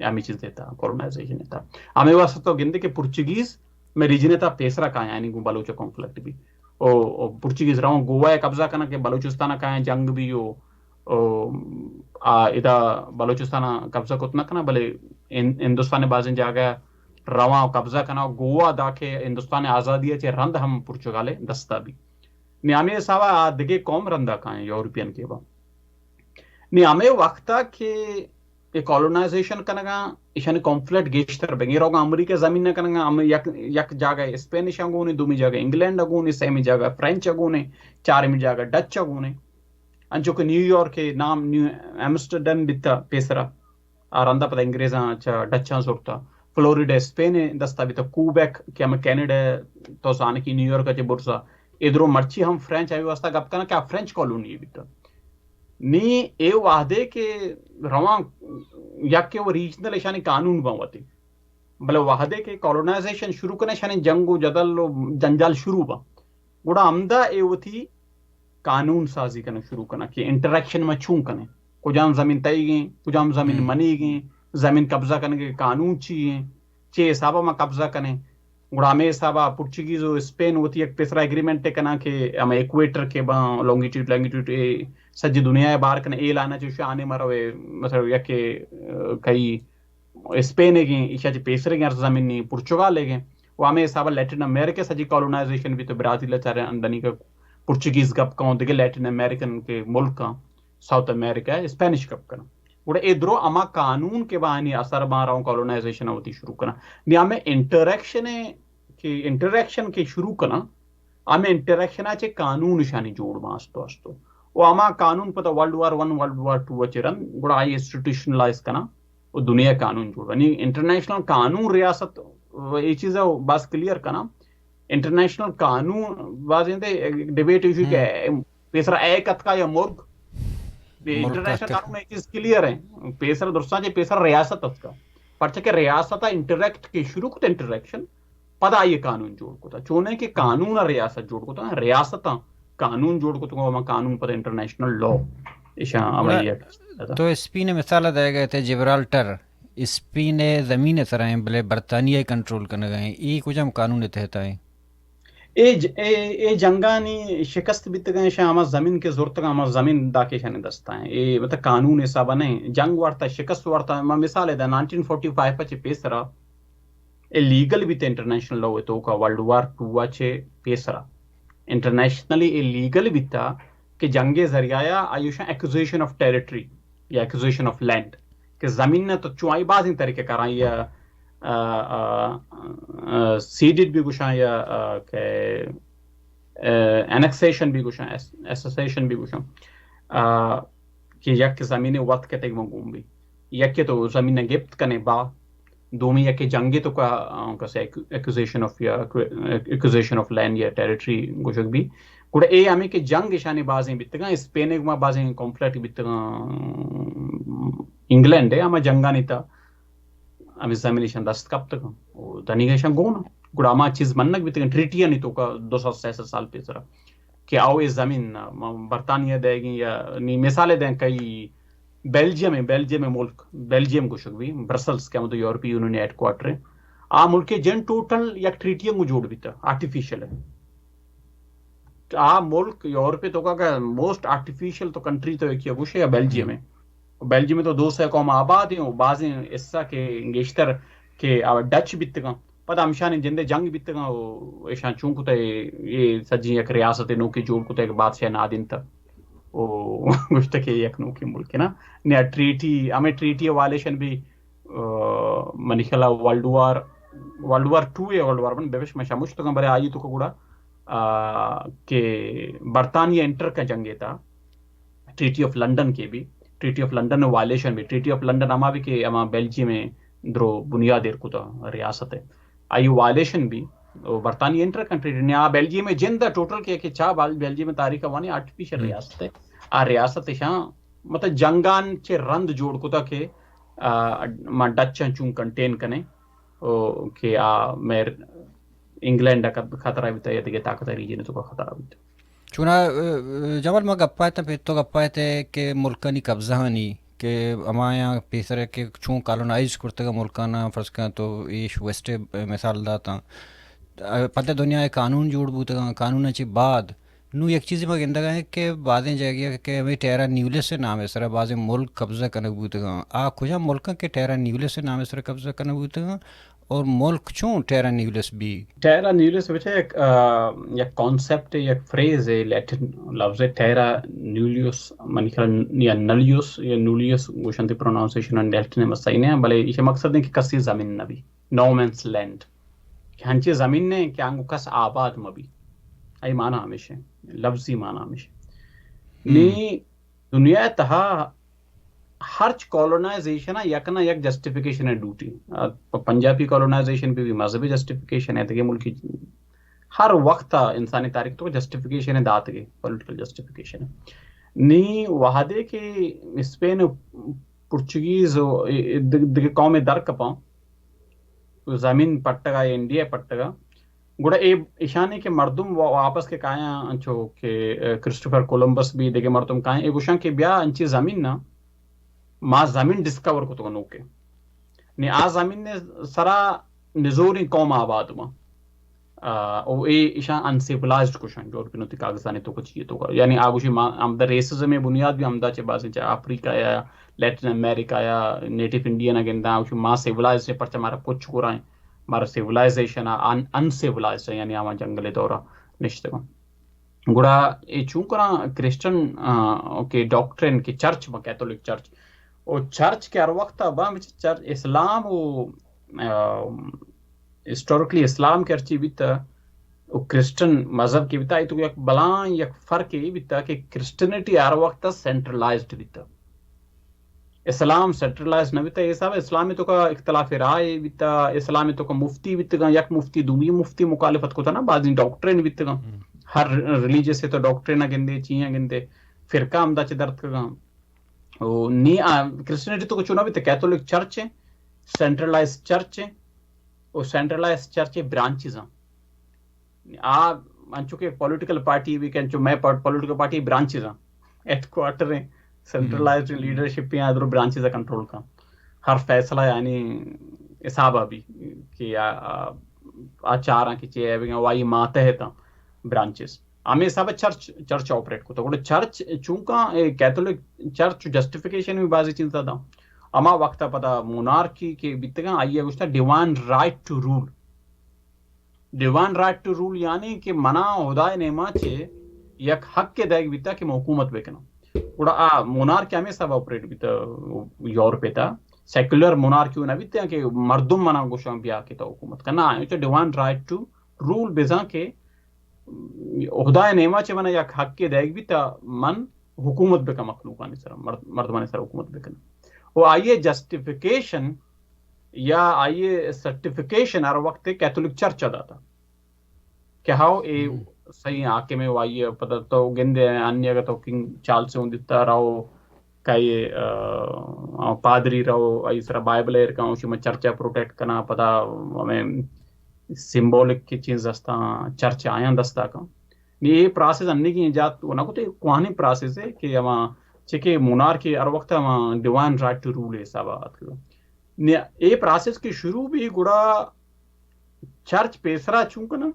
ہمے چیز ءِ تہا، کالونائزیشن ءِ تہا۔ ہمے واسطہ تو گندے کہ پرتگیز مئے ریجن ءِ تہا پیسرا کایاں، یعنی گوں بلوچ ءَ کانفلکٹ بی۔ او، او پرتگیز رواں گوا ءَ قبضہ کناں کہ بلوچستان ءَ کایاں جنگ بی و، او، آ، ادا بلوچستان ءَ قبضہ کت نہ کناں، بلے ہن-، ہندوستان ءِ بازیں جاگہ رواں قبضہ کناں، گوا دا کہ ہندوستان ءِ آزادی ءَ چہ رند ہم پرتگال ءِ دستا بی۔ نی ہمے حسابا آ دگہ قوم رندا کایاں، یورپین کہ با۔ نی ہمے وقتا کہ اے کالونائزیشن کنگا، ایشانی کانفلکٹ گیشتر بگیں روگا، امریکہ زمین نہ کنگا، ہم یک، یک جاگہ اسپینش ءَ گونے، دومی جاگہ انگلینڈ ءَ گونے، سیمی جاگہ فرینچ ءَ گونے، چارمی جاگہ ڈچ ءَ گونے۔ انچو کہ نیویارک ءِ نام نیو ایمسٹرڈیم بیتا پیسرا، آ رندا پدا انگریزاں چہ ڈچاں زرتا۔ فلوریڈا اسپین ءِ دستا بیتا، کوبیک کہ ہم کینیڈا، تو زانے کہ نیویارک ءَ چہ برزا، اے درو مرچی ہم فرینچ، ہمے واسطہ گپ کناں کہ آ فرینچ کالونی بیتا۔ نی اے وہدے کہ رواں یک و ریجنل ایشانی قانون باں وتی، بلے وہدے کہ کالونائزیشن شروع کنے، ایشانی جنگ و جدل و جنجال شروع باں، گڑا ہمدا اے وتی قانون سازی کنگ شروع کناں کہ انٹریکشن ما چون کنیں، کجام زمین تئیگیں، کجام زمین منیگیں، زمین قبضہ کنگ ءِ قانون چی ہیں، چے حسابا ما قبضہ کنیں۔ گڑا ہمے حسابا پرتگیز و اسپین وتی یک پیسرا ایگریمنٹ کناں کہ ہمے ایکویٹر کہ باں، لانگیٹیوڈ، لانگیٹیوڈ، اے سجی دنیا ءَ بار کناں، اے لائنا چہ شانے مرو، اے مثلا یک، اے، کئی اسپین ءِ گیں، ایشا چہ پیسرگیں ہر زمینی پرتگال ءِ گیں۔ و ہمے حسابا لیٹن امریکہ سجی کالونائزیشن بیت، برازیل ءَ چارے اندنی کہ پرتگیز گپ کن، دگہ لیٹن امریکن کہ ملک آں، ساؤتھ امریکہ، اسپینش گپ کناں۔ گڑا اے درو ہما قانون کہ بانی اثر باں رواں کالونائزیشن وتی شروع کناں۔ نی ہمے انٹریکشن ءَ کہ انٹریکشن کہ شروع کناں، ہمے انٹریکشن ءَ چہ قانون ایشانی جوڑ باں استو استو۔ و ہما قانون پدا world war one, world war two ءَ چہ رند، گڑا آئی انسٹیٹیوشنلائز کناں و دنیا قانون جوڑ باں۔ یعنی انٹرنیشنل قانون ریاست، اے چیز ءَ باز کلیئر کناں۔ انٹرنیشنل قانون بازیں دے ڈیبیٹ ایشو کہ پیسرا ایک اتکا یا مرگ۔ انٹرنیشنل قانون ءَ چیز کلیئر ہیں۔ پیسرا درستاں چہ پیسرا ریاست اتکا۔ پرچہ کہ ریاست ءَ انٹریکٹ کہ شروع کت انٹریکشن، پدا آئی قانون جوڑ کتا۔ چونیں کہ قانون ءَ ریاست جوڑ کتا، ریاستاں قانون جوڑ کتا، ہما قانون پدا انٹرنیشنل لا ایشاں عملی۔ تو اسپین ءِ مثال ءَ دئیگ ءَ ات، جبرالٹر اسپین ءِ زمین ءِ سرا ہیں، بلے برطانیہ ءِ کنٹرول کنگ ءَ ہیں۔ اے کجام قانون ءِ تحت ءَ ہیں؟ اے ج-، اے، اے جنگانی شکست بیتگاں، ایشاں ہما زمین کہ زرتگاں، ہما زمین داکہ ایشانی دستا ہیں۔ اے مطلب قانون حسابا نہیں، جنگ وارتا، شکست وارتا۔ ما مثال دا، نائنٹین فورٹی فائیو ءَ چہ پیسرا اے لیگل بیت انٹرنیشنل لا ءِ توکا، ورلڈ وار ٹو ءَ چہ پیسرا انٹرنیشنلی اے لیگل بیتا کہ جنگ ءِ ذریعہ ءَ آئی ایشاں ایکوزیشن آف ٹیریٹری یا ایکوزیشن آف لینڈ کہ زمین نہ تو چوائی بازیں طریقہ کاراں یا، آ، آ، آ، سیڈڈ بھی گوشاں یا، آ، کہ، آ، انیکسیشن بھی گوشاں، ایس-، ایسوسیشن بھی گوشاں، آ، کہ یک زمین وت کتگ من گون بھی، یک تو زمین گپت کنے با، دومی یک جنگے تو کا، آ، کسے ایکو-، ایکوزیشن آف یا ایکو-، ایکوزیشن آف لینڈ یا ٹیریٹری گوشگ بھی۔ گڑا اے ہمیں کہ جنگ اشانی بازیں بیتگاں، اسپین ءِ گوما بازیں کانفلکٹ بیتگاں، انگلینڈ ءِ ہما جنگانی تا ہمیں زمین اشان دست کپتگاں۔ و دنیگا اشان گون۔ گڑا ہما چیز منگ بیتگاں، ٹریٹیانی توکا دو سد سئے سد سال پیسرا کہ آؤ اے زمین ما برطانیہ دئیگیں یا نی مثال دیں کئی بیلجیم ءِ، بیلجیم ءِ ملک، بیلجیم گوشگ بی، برسلز کہ ہمدو یورپی یونین ءِ ہیڈ کوارٹر ءِ، آ ملک ءِ جن ٹوٹل یک ٹریٹی انگو جوڑ بیتا، آرٹیفیشل ءِ۔ آ ملک یورپ ءِ توکا کہ موسٹ آرٹیفیشل تو کنٹری تو یکی گوشے یا بیلجیم ءِ۔ بیلجیم ءِ تو دو سئے قوم آباد ہیں و بازیں حصہ کہ گیشتر کہ آ ڈچ بیتگاں۔ پدا ہمشانی جندے جنگ بیتگاں و ایشاں چون کتا اے، اے سجیں یک ریاست نوکی جوڑ کتا، یک بادشاہ نادینتا و گوشتا کہ یک نوکی ملک نا۔ نیا ٹریٹی، ہمیں ٹریٹی وائلیشن بھی، آ، منی خیال world war, world war two یا ورلڈ وار ون ببش، من شمشتگاں، بلے آئی توکا گڑا، آ، کہ برطانیہ انٹر کا جنگے تا، ٹریٹی آف لندن کہ بی، ٹریٹی آف لندن وائلیشن بی، ٹریٹی آف لندن ہما بی کہ ہما بیلجیم ء درو بنیاد ایر کتا ریاست ء، آئی وائلیشن بی، او برطانیہ انٹر کنٹری ٹریٹی، نی آ بیلجیم ء جند ء ٹوٹل کہ، کہ چا بال-، بیلجیم ء تاریخ ء وانی آرٹیفیشل ریاست ء، آ ریاست ء شاں مطلب جنگان چہ رند جوڑ کتا کہ، آ، ما ڈچاں چون کنٹین کنیں، او کہ آ مئے انگلینڈ ء خطرہ بیتا یا دگہ طاقت ء ریجن ء توکا خطرہ بیتا۔ چونا، ا، ا، جمال، ما گپا اتاں، پہ تو گپا ات کہ ملکانی قبضہ آنی کہ ہمایاں پیسر کہ چون کالونائز کرتگ ملکانا، فرض کن تو ایش ویسٹ مثال داتاں۔ ا، پد دنیا ء قانون جوڑ بوتگاں، قانون چہ بعد نوں یک چیزے ما گندگ ء کہ بازیں جاگہ کہ ہمیں ٹیرا نیولس ء نام ء سرا بازیں ملک قبضہ کنگ بوتگاں۔ آ کجا ملکاں کہ ٹیرا نیولس ء نام ء سرا قبضہ کنگ بوتگاں؟ اور ملک چون ٹیرا نیولس بی؟ ٹیرا نیولس بچہ یک، آ، یک کانسپٹ، یک فریز ہے، لیٹن لفظ ہے ٹیرا نیولیوس، منی خیال یا نلیوس یا نولیوس گوشنتی پروناؤنسیشن لیٹن میں صحیح نہیں ہے، بلے یہ مقصد ہے کہ کسی زمین نہ بی، نو مینس لینڈ، کہ ہنچے زمین نے کہ آنگو کس آباد مہ بی، ای معنی ہمیش ہے، لفظی معنی ہمیش ہے۔ نی دنیا ء تہا ہرچ کالونائزیشن ء یک نہ یک جسٹیفیکیشن ء ڈیوٹی۔ آ، پ-، پنجابی کالونائزیشن بھی، بھی مذہبی جسٹیفیکیشن ہے، دگہ ملکی ہر وقت ء انسانی تاریخ تو جسٹیفیکیشن ہے داتگے، پولیٹیکل جسٹیفیکیشن ہے۔ نی وہدے کہ اسپین و پرچگیز و ای-، ای-، دگ-، دگہ قوم در کپاں، زمین پٹگا یا انڈیا پٹگا، گڑا اے ایشانی کہ مردم وا-، واپس کہ کایاں، انچو کہ، ا، کرسٹوفر کولمبس بھی دگہ مردم کایاں، اے گوشاں کہ بیا انچی زمین نا، ما زمین ڈسکور کتگ نوکے۔ نی آ زمین نے سرا نزوریں قوم آباد ما۔ آ، او اے ایشان انسیولائزڈ گوشاں، یورپین وتی کاغذانی تو کچھ یہ تو کا۔ یعنی آ گوشی ما، ہمدا ریسزم بنیاد بھی ہمدا چہ بازیں چہ افریقہ یا لیٹن امریکہ یا نیٹو انڈین گنداں، گوشی ما سیولائزڈ ہیں، پرچہ مارا پچ گرائیں، مارا سیولائزیشن ان، انسیولائزڈ ہیں، یعنی آواں جنگل دورا نشتگاں۔ گڑا اے چون کراں کرسچن، آ، کہ ڈاکٹرین کہ چرچ با کیتھولک چرچ، او چرچ کہ ہر وقت با چرچ اسلام و، آ، ہسٹوریکلی اسلام کہ ہرچی بیتا، و کرسچن مذہب کہ بیتا، ای تو یک بلان یک فرق ای بیتا کہ کرسچنٹی ہر وقت سینٹرلائزڈ بیتا۔ اسلام سینٹرلائز نہ بیتا، اے حساب اسلام تو کا اختلاف رائے بیتا، اسلام تو کا مفتی بیتگاں، یک مفتی دومی مفتی مخالفت کو تھا نا، بعضی ڈاکٹرین بیتگاں، ہر ریلیجس ہے تو ڈاکٹرین گندے، چیاں گندے، فرقہ ہم دا چہ درد کگاں۔ او نی، آ، کرسچنٹی تو کو چونا بیتا، کیتھولک چرچ ہے، سینٹرلائز چرچ ہے، او سینٹرلائز چرچ ہے برانچز ہیں۔ آ انچو کہ پولیٹیکل پارٹی بھی کہ انچو میں پا-، پولیٹیکل پارٹی برانچز ہیں، ہیڈ کوارٹر ہیں، سینٹرلائزڈ لیڈرشپ ہیں، ادھر برانچز کنٹرول کا ہر فیصلہ یعنی حساب ابھی کہ آ، آ، آ چار ہیں کہ چے ہے، وائی ماتحت ہیں برانچز۔ ہمیں حساب چرچ، چرچ آپریٹ کو تو چرچ چونکہ اے کیتھولک چرچ جسٹیفیکیشن بھی بعضی چیز دا۔ اما وقت پدا مونارکی کہ بیتگاں آئیے گوشتا divine right to rule. Divine right to rule یعنی کہ منا خدائے نیما چے یک حق دئیگ بیتا کہ من حکومت بکناں۔ گڑا آ مونارکی ہمیں سب آپریٹ بیتا یورپ تا۔ سیکولر مونارکی نہ بیتا کہ مردم منا گوشاں بیا کہ تو حکومت کنا۔ آئیں چو ڈیوائن رائٹ ٹو رول بزاں کہ خدائے نیما چے منا یک حق دئیگ بیتا من حکومت بکن مخلوقانی سر، مرد-، مردمانی سر حکومت بکن۔ و آئیے جسٹیفیکیشن یا آئی سرٹیفکیشن ہر وقت کیتھولک چرچ ء داتا کہ ہاؤ اے صحیح حاکم ہے، و آئی پتہ تو گندے انی اگر تو کنگ چارلس اوں دیتا راو کئی، آ، پادری راو آئی سرا بائبل ایر کاں، شما چرچ ء پروٹیکٹ کنا، پدا ہمیں سمبولک کی چیز دستا، چرچ آیاں دستا کاں۔ نی اے پراسس انیگیں جات و نہ کتے کوانی پراسس ہے کہ ہما چکے مونارکی ہر وقت ہما ڈیوائن رائٹ ٹو رول حساب آت۔ نی اے پراسس کی شروع بھی گڑا چرچ پیسرا چون کنا،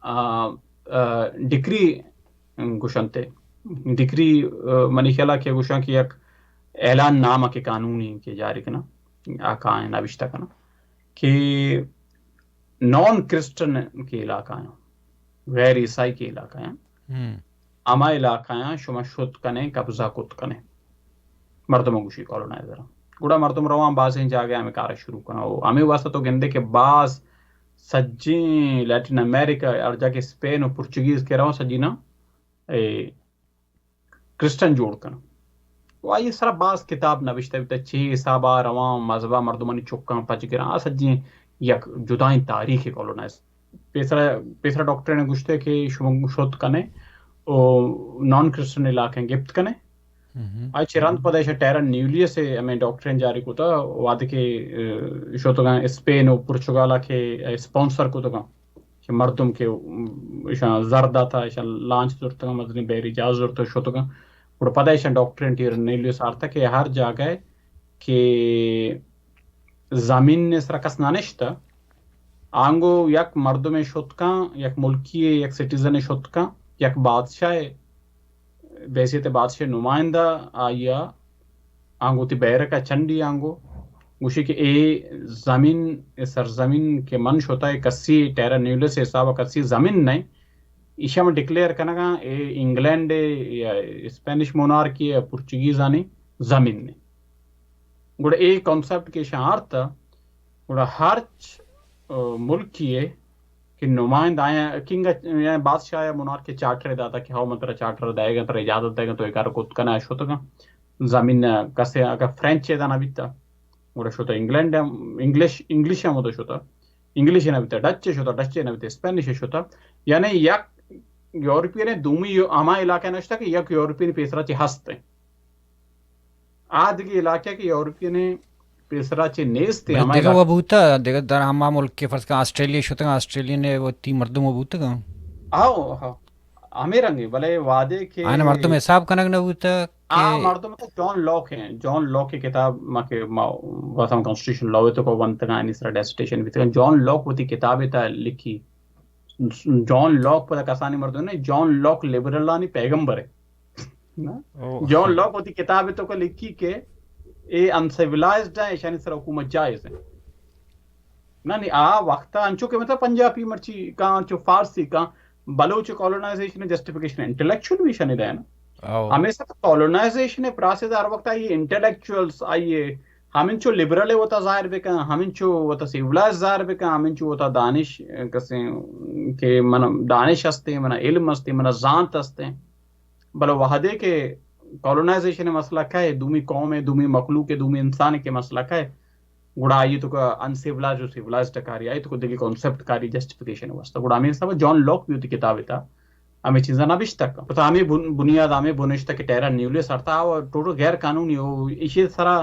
آ، آ، ڈکری گوشنتے۔ ڈکری، آ، منی خیالا کہ گوشاں کہ یک اعلان نامہ کہ قانونی کہ جاری کنا، آ کائیں نوشتہ کنا کہ نان کرسچن کے علاقہ ہیں، غیر عیسائی کے علاقہ ہیں، ہما علاقہ ہیں شما شت کنے، قبضہ کت کنے۔ مردم گوشی کالونائزر۔ گڑا مردم روان بازیں جاگہ ہمیں کار شروع کنا۔ و ہمیں واسطہ تو گندے کہ باز سجیں لیٹن امریکہ، ہر جا کہ اسپین و پرچگیز کے روان سجینا، اے، کرسچن جوڑ کنا۔ و آئی سرا باز کتاب نوشتہ بیتہ، چے حسابا رواں، مذہبا مردمانی چکاں پچ گراں، آ سجیں یک جدائیں تاریخ کالونائز۔ پیسرا، پیسرا ڈاکٹر نے گوشتے کہ شما شت کنے او نان کرسچن علاقہ گپت کنے۔ آئی چہ رند پدا ایشاں ٹیرا نیولیس ء ہمیں ڈاکٹرین جاری کتا، وہدے کہ، اه، شتگاں اسپین و پرتگالا کہ اسپانسر کتگاں، کہ مردم کہ، ام، ایشاں زر داتا، ایشاں لانچ زرتگاں، مزنی بحری جہاز زرتگ شتگاں۔ گڑا پدا ایشاں ڈاکٹرین ٹیرا نیولیس آرتا کہ ہر جاگہ کہ زمین سرا کس نہ نشتہ، آنگو یک مردمے شت کن، یک ملکی، یک سٹیزن شت کن، یک بادشاہ، بحیثیت بادشاہ نمائندہ آئیا آنگو تی بیرکا چنڈی آنگو گوشی کہ اے زمین، اے سرزمین کہ من شتا، اے کسی ٹیرا نیولس حساب کسی زمین نہیں، ایشا من ڈکلیئر کنگا اے انگلینڈ یا اسپینش مونارکی یا پرچگیزانی زمین نہیں۔ گڑا اے کانسپٹ کہ ایشاں آرتا، گڑا ہرچ، اه، ملکی ء کہ نمائندہ آیاں، کنگ ء، یعنی بادشاہ ء مونارک ء چارٹر ء داتا کہ ہو من ترا چارٹر دئیگ ء، ترا اجازت دئیگ ء، تو اے کار کت کن ء شتگ ء۔ زمین ء کسے اگاں فرینچ ء نہ بیتا، گڑا شتہ انگلینڈ ء، انگلش، انگلش ء ہمودا شتہ، انگلش ء نہ بیتا، ڈچ ء شتہ، ڈچ ء نہ بیتا، اسپینش ء شتہ۔ یعنی یک یورپین ء دومی یو-، ہما علاقہ نشتہ کہ یک یورپین پیسرا چہ ہست ء۔ آ دگہ علاقہ کہ یورپین پیسرا چہ نیست، بلے ہما دگہ علاقہ و بوتا، دگہ در ہما ملک کہ فرض کن آسٹریلیا شتگاں، آسٹریلین وتی مردم و بوتگاں۔ آو، ہاں۔ ہمیں رنگی، بلے وعدے کہ آن مردم حساب کنگ نہ بوتا آ کہ مردم تو جان لاک ہیں، جان لاک کی کتاب ما کہ ما واسم کانسٹیٹیوشن لا تو کو ونتگاں، انی سرا ڈسٹیشن بیتگاں۔ جان لاک وتی کتاب تا لکھی، جان لاک پدا کسانی مردم نے، جان لاک لبرلانی پیغمبر ہے۔ نا؟ جان لاک وتی کتاب تو کو لکھی کہ اے انسیولائزڈ ہیں، ایشانی سر حکومت جائز ہے۔ نہ، نی، آ وقت انچو کہ مطلب پنجابی مرچی کان، چو فارسی کان، بلوچ کالونائزیشن جسٹیفیکیشن انٹلیکچوئل بھی شنی دینا۔ ہمیں سب کالونائزیشن پراسس ہر وقت آئی انٹلیکچوئلز آئیے ہمنچو لبرل وتا ظاہر بکن، ہمنچو وتا سیولائز ظاہر بکن، ہمنچو وتا دانش، اه، کسے کہ من دانش ہستے، من علم ہستے، من زانت ہستے۔ بلے وہدے کہ کالونائزیشن مسئلہ کئے، دومی قوم ہے، دومی مخلوق ہے، دومی انسان ہے کہ مسئلہ کئے، گڑا آئی تو کہ انسیولائز و سیولائزڈ کاری، آئی تو کہ دگہ کانسپٹ کاری جسٹیفیکیشن واسطہ۔ گڑا ہمیں سب جان لاک بھی ہوتی کتاب تھا۔ ہمیں چیزاں نبشتہ کن۔ پتہ ہمیں بن-، بنیاد ہمیں بنشتہ کہ ٹیرا نیولے سرتا و ٹوٹل غیر قانونی ہو، ایشی سرا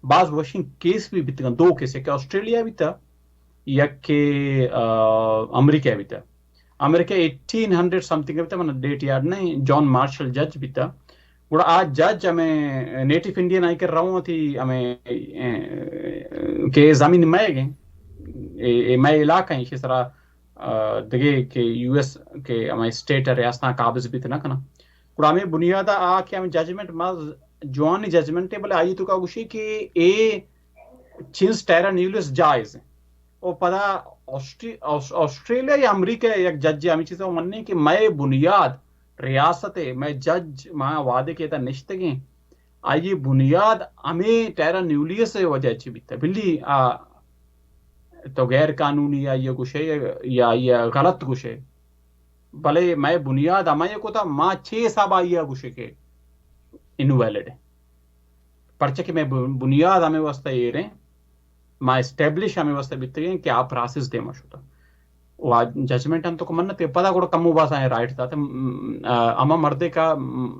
باز وشیں کیس بھی بیتگن، دو کیس، یک آسٹریلیا بیتا، یک کہ، آ، امریکہ بیتا۔ امریکہ ایٹین ہنڈریڈ سم تھنگ بیتا، من ڈیٹ یاد نہیں، جان مارشل جج بیتا۔ گڑا آ جج ہمیں نیٹو انڈین آئی کہ رہوں تھی ہمیں، اے، کہ زمین مئے گئے، اے، اے مئے علاقہ ہیں، ایشی سرا آ، دگہ کہ یو ایس کہ ہمے اسٹیٹ ء ریاستاں قابض بیت نہ کناں۔ گڑا ہمے بنیاد ء آ کہ ہمے ججمنٹ ما جوانی ججمنٹ ء، بلے آئی تو کا گوشی کہ اے چیز ٹیرا نیولس جائز ہیں۔ او پدا آسٹری-، آس-، آسٹریلیا یا امریکہ یک جج ہمیں چیز منی کہ مئے بنیاد ریاست ء، مئے جج ما وعدے کے تا نشتگیں۔ آئی بنیاد ہمے ٹیرا نیولیس ء وجہ چی بیتا۔ بلی آ تو غیر قانونی آئی ء گوشے یا آئی ء غلط گوشے، بلے مئے بنیاد ہمائی ء کتا، ما چے حساب آئی ء گوشے کہ انویلڈ ہے؟ پرچہ کہ مئے بن-، بنیاد ہمے واسطہ ایریں، ما اسٹیبلش ہمے واسطہ بیتگیں کہ آ پراسس دیما شتا۔ و آ ججمنٹ ہم تو کہ من تے پدا گڑا کمو باز آئیں رائٹ داتے، م-، آ، ہما مردے کا، م-،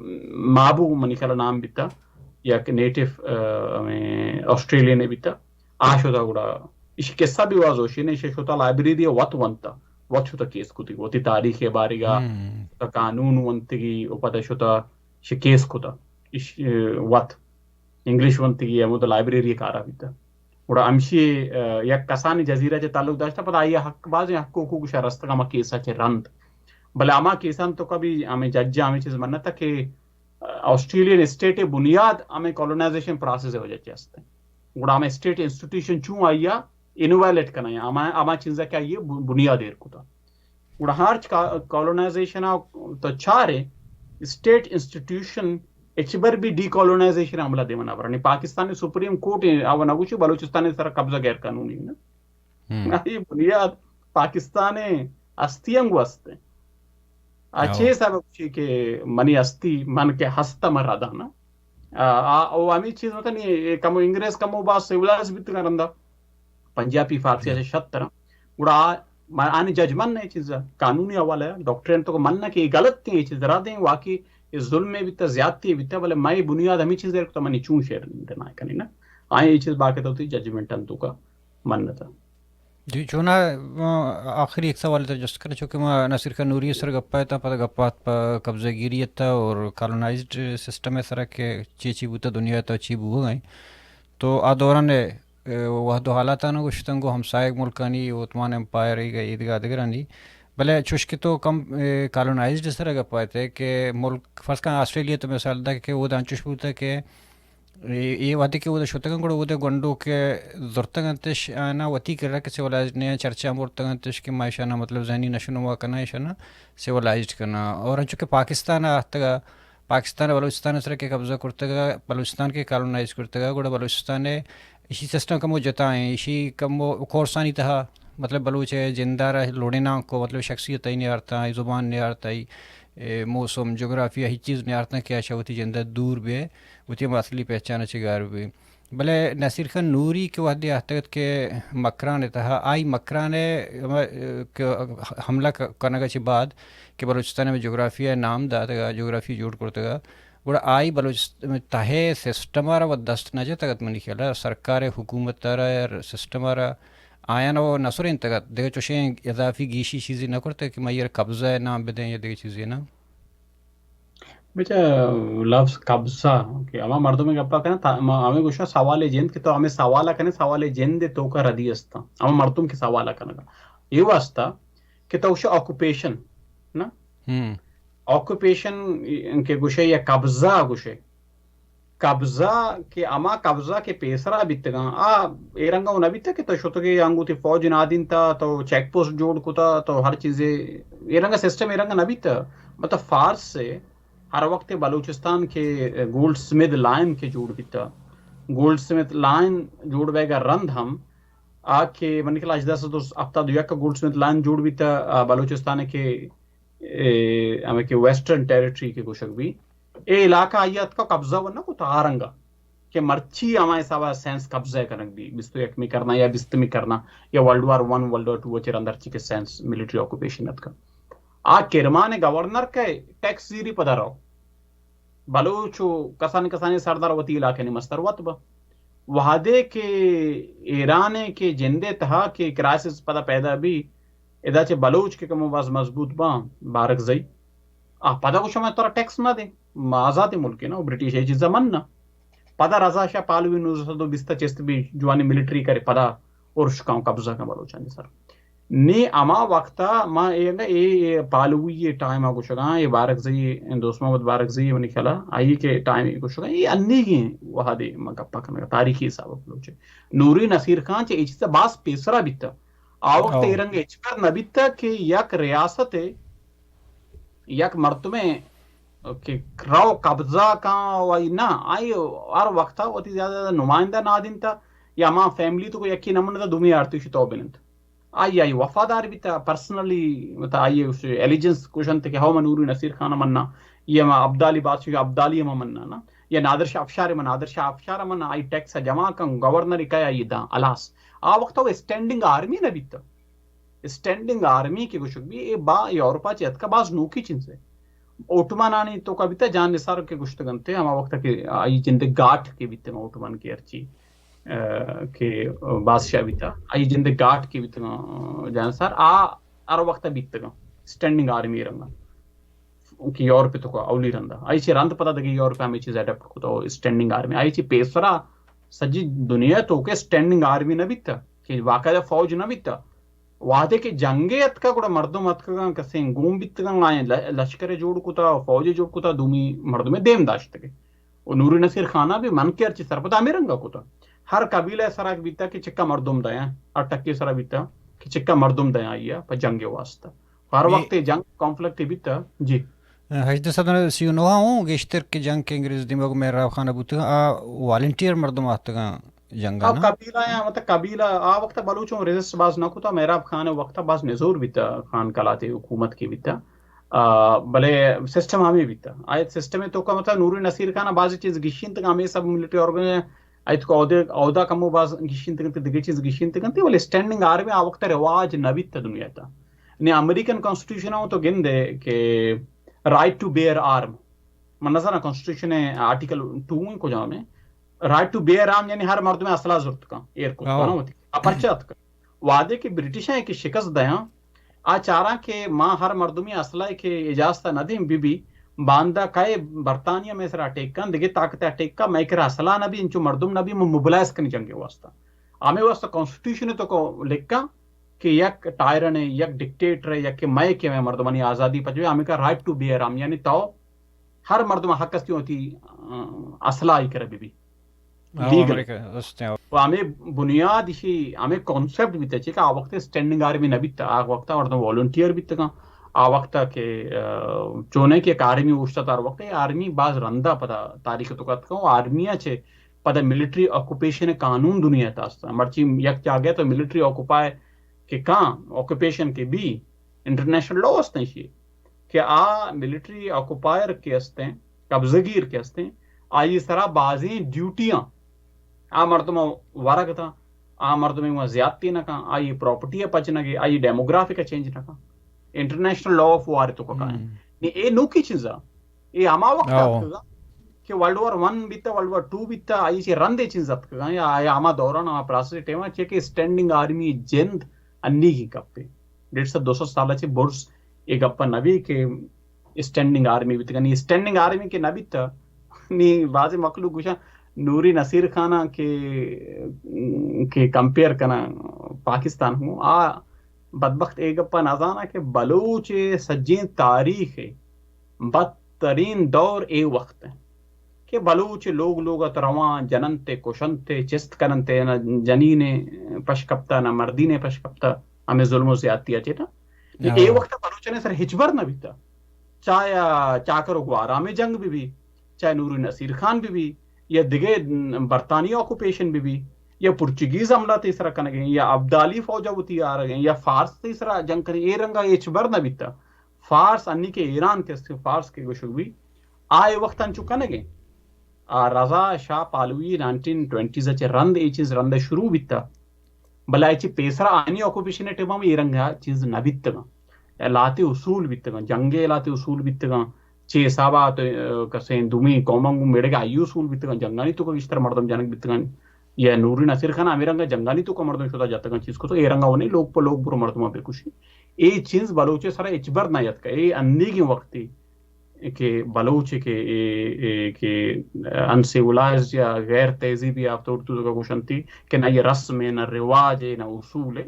مابو منی خیال نام بیتا، یک نیٹو، آ، ہمیں آسٹریلین بیتا۔ آ شتا گڑا ایشی قصہ بھی واز ہوشی نے، ایشی شتا لائبریری وت ونتا، وت شتا کیس کتی، وتی تاریخ ء بارگا، ہم۔ شتا قانون ونتگی، و پدا شتا ایشی کیس کتا، ایش-، وت انگلش ونتگی، ہمود لائبریری کارا بیتا۔ گڑا ہمشی، آ، یک کسانی جزیرہ چہ تعلق داشتا، پدا آئی حق، بعض حق و حقوق شہ رستگا ہما کیسا چہ رند۔ بلے ہما کیسان تو کبھی ہمیں جج ہمیں چیز منتا کہ، آ، آسٹریلین اسٹیٹ بنیاد ہمیں کالونائزیشن پراسس وجہ چہ ہستے۔ گڑا ہمیں اسٹیٹ انسٹیٹیوشن چون آئی ء انویلیٹ کناں، ہما، ہما چیزا کہ آئی ء بن-، بنیاد ایر کتا۔ گڑا ہرچ کا-، کالونائزیشن ء تو چارے، اسٹیٹ انسٹیٹیوشن ہچبر بھی ڈی کالونائزیشن عملہ دیما نہ برانی۔ پاکستانی سپریم کورٹ ء آ نہ گوشی بلوچستان سر قبضہ غیر قانونی ہے نا۔ ہم۔ یہ بنیاد پاکستان ہستی ہم گوست ہے۔ آ چے سبب چی کہ منی ہستی، من کہ ہستم ردا نا۔ آ، آ، او ہمیں چیز مطلب نہیں، کمو انگریز کمو باز سیولائز بیتگاں رندا، پنجابی فارسی سے شتر۔ گڑا آ، ما-، آنی جج من نہ چیز قانونی حوالہ ہے، ڈاکٹرین تو من نہ کہ یہ غلط ہیں، یہ چیز درا دیں، واقعی یہ ظلم میں بیتا، زیادتی بیتا، بلے میں بنیاد ہمیں چیز تو منی چون شعر نہ کنی نا۔ آئیں یہ چیز باقی تو تھی ججمنٹ ان تو کا من نہ تھا۔ جی، چونا، آ، آخری ایک سوال تر جست کرنا، چونکہ ما نصیر خان نوری سر گپا تھا، پتہ گپات پہ قبضہ گیری تھا اور کالونائزڈ سسٹم ہے سر کہ چی چی بوتا دنیا تو چی بو گئے۔ تو آ دوران، اے، وہد و حالاتاں گوشتن گو ہمسائگ ملکانی، اوتمان امپائر، ایدگا دگرانی۔ بلے چوش کہ تو کم، اے، کالونائزڈ سر گپا تھے کہ ملک، فرض کن آسٹریلیا تو مثال دا کہ وہ دانچوش بوتا کہ اے، اے وہدے کہ اودا شتگاں، گڑا اودا گونڈو کہ زرتگ انتش، آنا وتی کرا کہ سیولائزڈ نیا چرچا مرتگ انتش کہ ما اشانا مطلب ذہنی نشو نما کناں، اشانا سیولائزڈ کناں۔ اور انچو کہ پاکستان آتگا، پاکستان بلوچستان سرا کہ قبضہ کرتگا، بلوچستان کہ کالونائز کرتگا، گڑا بلوچستان اشی سسٹم کمو جتا ہیں، اشی کمو کورسانی تہا مطلب بلوچ جندارا لوڑیناں کو مطلب شخصیت ای نیارتا، ای زبان نیارتا، ای اے، موسم، جغرافیہ، ہچ چیز نیارتاں کہ آ چہ وتی جند ء دور بہ، وتی ہما اصلی پہچان ء چہ گار بہ۔ بلے نصیر خان نوری کہ وہدے آہتگت کہ مکران ء تہا، آئی مکران ء، ہما، اے، کہ حملہ ک-، کنگ ء چہ بعد کہ بلوچستان ء جغرافیہ ء نام داتگ ء جغرافی جوڑ کرتگ ء، گڑا آئی بلوچست-، تہ ء سسٹم ء را وت دست نہ جتگ ات منی خیال ء، سرکار ء حکومت ء را سسٹم ء را آیان ء نہ سرینتگ ات، دگہ چوشیں اضافی گیشی چیزے نہ کرتگ کہ من آئی ء را قبضہ ء نام بدیں یا دگہ چیزے نہ۔ بچا لفظ قبضہ کہ ہما مردم گپا کناں، تا-، ما ہمیں گوشاں سوال جند کہ تو ہمیں سوال کنے، سوال جند توکا ردی استا۔ ہما مردم کہ سوال کنگا۔ یہ واسطہ کہ تو گوشے آکوپیشن، نا؟ ہم۔ آکوپیشن کہ گوشے یا قبضہ گوشے۔ قبضہ کہ ہما قبضہ کہ پیسرا بیتگاں، آ اے رنگا نہ بیتگ کہ تو شتگے انگو تی فوج نادینتا، تو چیک پوسٹ جوڑ کتا، تو ہر چیزے اے رنگا سسٹم اے رنگا نہ بیتگ۔ مطلب فارس سے ہر وقت بلوچستان کہ گولڈ سمتھ لائن کہ جوڑ بیتا، گولڈ سمتھ لائن جوڑ بیگا رند ہم آ کہ منی خیال ہژدہ سد و ہفتاد و یک گولڈ سمتھ لائن جوڑ بیتا، آ، بلوچستان کہ اے، ہمے کہ ویسٹرن ٹیریٹری کہ گوشگ بی، اے علاقہ آئی اتکا قبضہ و نہ کتا آ رنگا کہ مرچی ہما حسابا سینس قبضہ کنگ بی، بیست و یکمی کرنا یا بیستمی کرنا یا world war one, world war two چہ رند ہرچی کہ سینس ملٹری آکوپیشن اتکا۔ آ کرمان گورنر کہ ٹیکس زیری پدا رو۔ بلوچ و کسانیں کسانیں سردار وتی علاقہ نی مستر وت با۔ وہدے کہ ایران ء کہ جندے تہا کہ کرائسس پدا پیدا بی، ادا چہ بلوچ کہ کمو باز مضبوط باں، بارکزئی، آ پدا گوشاں من ترا ٹیکس نہ دیں، ما آزادیں ملکے نا، برٹش اے چیزا من نہ۔ پدا رضا شاہ پہلوی نوزدہ سد و بیست ء چست بی، جوانی ملٹری کرے، پدا ارش کاں قبضہ کاں بلوچانی سر۔ نی ہما وقتا ما اے انگا اے، اے پہلوی اے ٹائم آ گوشگاں، اے بارکزئی، دوست محمد بارکزئی منی خیالا، آئی کہ ٹائم اے گوشگاں، اے انیگیں وہدے ما گپا کنگا، تاریخی حساب بلوچے۔ نوری نصیر خان چہ اے چیزا باز پیسرا بیتا۔ آ وقت او۔ اے رنگ ہچبر نہ بیتا کہ یک ریاست یک مردمے کہ رو قبضہ کاں و آئی نہ، آئی ہر وقتا وتی زیادہ زیادہ نمائندہ نادینتا یا ہما فیملی تو کو یکی نمنتا دومی آرتی شی تو بننت۔ آئی، آئی وفادار بیتا، پرسنلی، مطلب، آئی ایلیجنس گوشنت کہ ہو من نوری نصیر خان منا، یا ما عبدالی بادشاہ عبدالی ما منا نا، یا نادر شاہ افشار من، نادر شاہ افشار من، آئی ٹیکس جمع کن، گورنر کیا آئی داں، الاس۔ آ وقت وہ اسٹینڈنگ آرمی نہ بیتا۔ اسٹینڈنگ آرمی کہ گوشگ بی، اے با یورپا چہ اتکا باز نوکی چیزے۔ اوٹمانانی توکا بیتا، جان نثار کہ گوشتگنتے، ہما وقت کہ آئی جند گاٹ کہ بیتگاں اوٹمان کہ ہرچی، آ، کہ بادشاہ بیتا، آئی جند گاٹ کہ بیتگاں، آ، جان نثار، آ ہر وقت بیتگاں اسٹینڈنگ آرمی رنگا کہ یورپ توکا اولی رندا۔ آئی چہ رند پدا دگہ یورپ ہمے چیز اڈاپٹ کتا، اسٹینڈنگ آرمی۔ آئی چہ پیسرا سجی دنیا توکا اسٹینڈنگ آرمی نہ بیتا کہ باقاعدہ فوج نہ بیتا۔ وہدے کہ جنگے اتکا، گڑا مردم اتکگاں، کسیں گون بیتگاں، آیاں ل-، لشکرے جوڑ کتا، فوجے جوڑ کتا، دومی مردمے دیم داشتگے۔ و نوری نصیر خانا بھی من کہ ہرچی سرپد ہمے رنگا کتا۔ ہر قبیلہ سرا بیتا کہ چکا مردم دیاں، ہر ٹکے سرا بیتا کہ چکا مردم دیاں آئیا پہ جنگ واسطہ۔ ہر وقت جنگ کانفلکٹ بیتا۔ جی۔ ہژدہ سد سی و نو ء ہوں گیشتر کہ جنگ کہ انگریز دیما گوں مہراب خان ء بوتگ، آ والنٹیئر مردم آتگاں جنگ ء آ نا؟ قبیلہ ء، مطلب قبیلہ، آ وقت بلوچوں ریزسٹ باز نہ کتا، مہراب خان ء وقت باز نزور بیتا، خان کلاتے حکومت کے بیتا۔ آ، بلے سسٹم ہمے بیتا۔ آ سسٹم ءِ توکا مطلب نوری نصیر خان ءَ بازیں چیز گیشینتگ، ہمے سب ملٹری آرگنائزیشن ءِ توکا عہدے، عہدہ کمو باز گیشینتگ انت، دگہ چیز گیشینتگ انت، بلے اسٹینڈنگ آرمی آ وقت ءَ رواج نہ بیتا دنیا ءِ تہا۔ نی امریکن کانسٹیٹیوشن ءَ تو گندے کہ رائٹ ٹو بیئر آرم، من نزاناں کانسٹیٹیوشن ءِ آرٹیکل ٹو ءَ کجام ءَ، رائٹ ٹو بیئر آرم یعنی ہر مردم اسلحہ زرت کن، ایر کت کن وتی۔ آ پرچا اتک؟ وہدے کہ برٹشاں کہ شکست دیاں، آ چاراں کہ ما ہر مردمی اسلحہ کہ اجازت نہ دیں بی بی، باندا کئے برطانیہ مئے سرا اٹیک کن، دگہ طاقت اٹیک کن، مئے کرا اسلحہ نہ بی، انچو مردم نہ بی، ما موبلائز کنی جنگ ءِ واسطہ۔ ہمے واسطہ کانسٹیٹیوشن ءِ توکا لکھاں کہ یک ٹائرن ءِ، یک ڈکٹیٹر ءِ، یک کہ مئے کہ مئے مردمانی آزادی پجوے، ہمے کا رائٹ ٹو بیئر آرم، یعنی تو ہر مردم حق است وتی، آ، اسلحہ ای کرا بی بی۔ لیگل۔ و ہمے بنیاد ایشی، ہمے کانسپٹ بیتا چی کہ آ وقت اسٹینڈنگ آرمی نہ بیتا، آ وقت مردم والنٹیئر بیتگاں، آ وقت کہ، آ، چونیں کہ یک آرمی اوشتات ہر وقت، اے آرمی باز رندا پدا تاریخ ءِ توکا اتکاں، آرمی ءَ چہ پدا ملٹری آکوپیشن قانون دنیا ءِ تہا است۔ مرچی یک جاگہ تو ملٹری آکوپائی کہ کاں، آکوپیشن کہ بی، انٹرنیشنل لا است ایشی کہ آ ملٹری آکوپائر کہ استیں، قبضہ گیر کہ استیں، آئی سرا بازیں ڈیوٹیاں آ مردم ورگ تاں، آ مردم وہاں زیادتی نہ کن، آئی پراپرٹی پچ نہ گے، آئی ڈیموگرافک چینج نہ کن۔ انٹرنیشنل لا آف وار ءِ توکا کائیں۔ نی اے نوکی چیزا، اے ہما وقت اتکگا کہ ورلڈ وار ون بیتا، ورلڈ وار ٹو بیتا، آئی چہ رند اے چیز اتکگا، یا آیا ہما دوران، ہما پراسس ٹائم چہ کہ اسٹینڈنگ آرمی جند انیگی کپے۔ ڈیڑھ سد دو سد سال چہ برز اے گپ نہ بی کہ اسٹینڈنگ آرمی بیتگا۔ نی اسٹینڈنگ آرمی کہ نہ بیتا، نی بازیں مخلوق گوشاں نوری نصیر خان ءَ کہ، کہ کمپیئر کناں پاکستان ہوں، آ بدبخت اے گپ ءَ نہ زاناں کہ بلوچ ءِ سجیں تاریخ ءِ بدترین دور اے وقت انت کہ بلوچ لوگ لوگ ءَ رواں، جننت ءُ کشنت ءُ چست کننت ءُ نہ جنین ءِ پش کپتا، نہ مردین ءِ پش کپتا، ہمے ظلم و زیادتی ءَ چہ نہ۔ اے وقت ءَ بلوچانی سر ہچبر نہ بیتا۔ چاہے چاکر و گوارام ءِ جنگ بہ بی، چاہے نوری نصیر خان بہ بی، یا دگہ برطانیہ آکوپیشن بہ بی، یا پرچگیز حملہ تئی سرا کنگیں، یا ابدالی فوج ءَ وتی آرگیں، یا فارس تئی سرا جنگ کنگیں، اے رنگ ءَ ہچبر نہ بیتا۔ فارس انی کہ ایران کہ است، فارس کہ گوشگ بی، آ اے وقت انچو کنگیں۔ آ رضا شاہ پہلوی نائنٹین ٹوئنٹیز ءَ چہ رند اے چیز رند ءَ شروع بیتا۔ بلے آئی چہ پیسرا آنی آکوپیشن ءِ ٹائم ءَ ہم اے رنگ ءَ چیز نہ بیتگاں۔ لہتے اصول بیتگاں، جنگ ءِ لہتے اصول بیتگاں۔ چے حساب ءَ تو، آ، کسیں دومی قوماں گوں میڑگ ءَ آئی اصول بیتگاں، جنگانی توکا گیشتر مردم جنگ بیتگاں۔ یا نوری نصیر خان ہمے رنگ ءَ جنگانی توکا مردم شتا جتگاں، چیز کتگ، اے رنگ ءَ و نہیں لوگ پہ لوگ برو مردماں بکشی۔ اے چیز بلوچ ءِ سرا ہچبر نہ یتکا۔ اے انیگیں وقتی کہ بلوچ کہ اے، اے کہ انسیولائزڈ یا غیر تہذیبی، آپ تو اردو توکا گوشنتی کہ نہ یہ رسم ہے، نہ رواج ہے، نہ اصول ہے،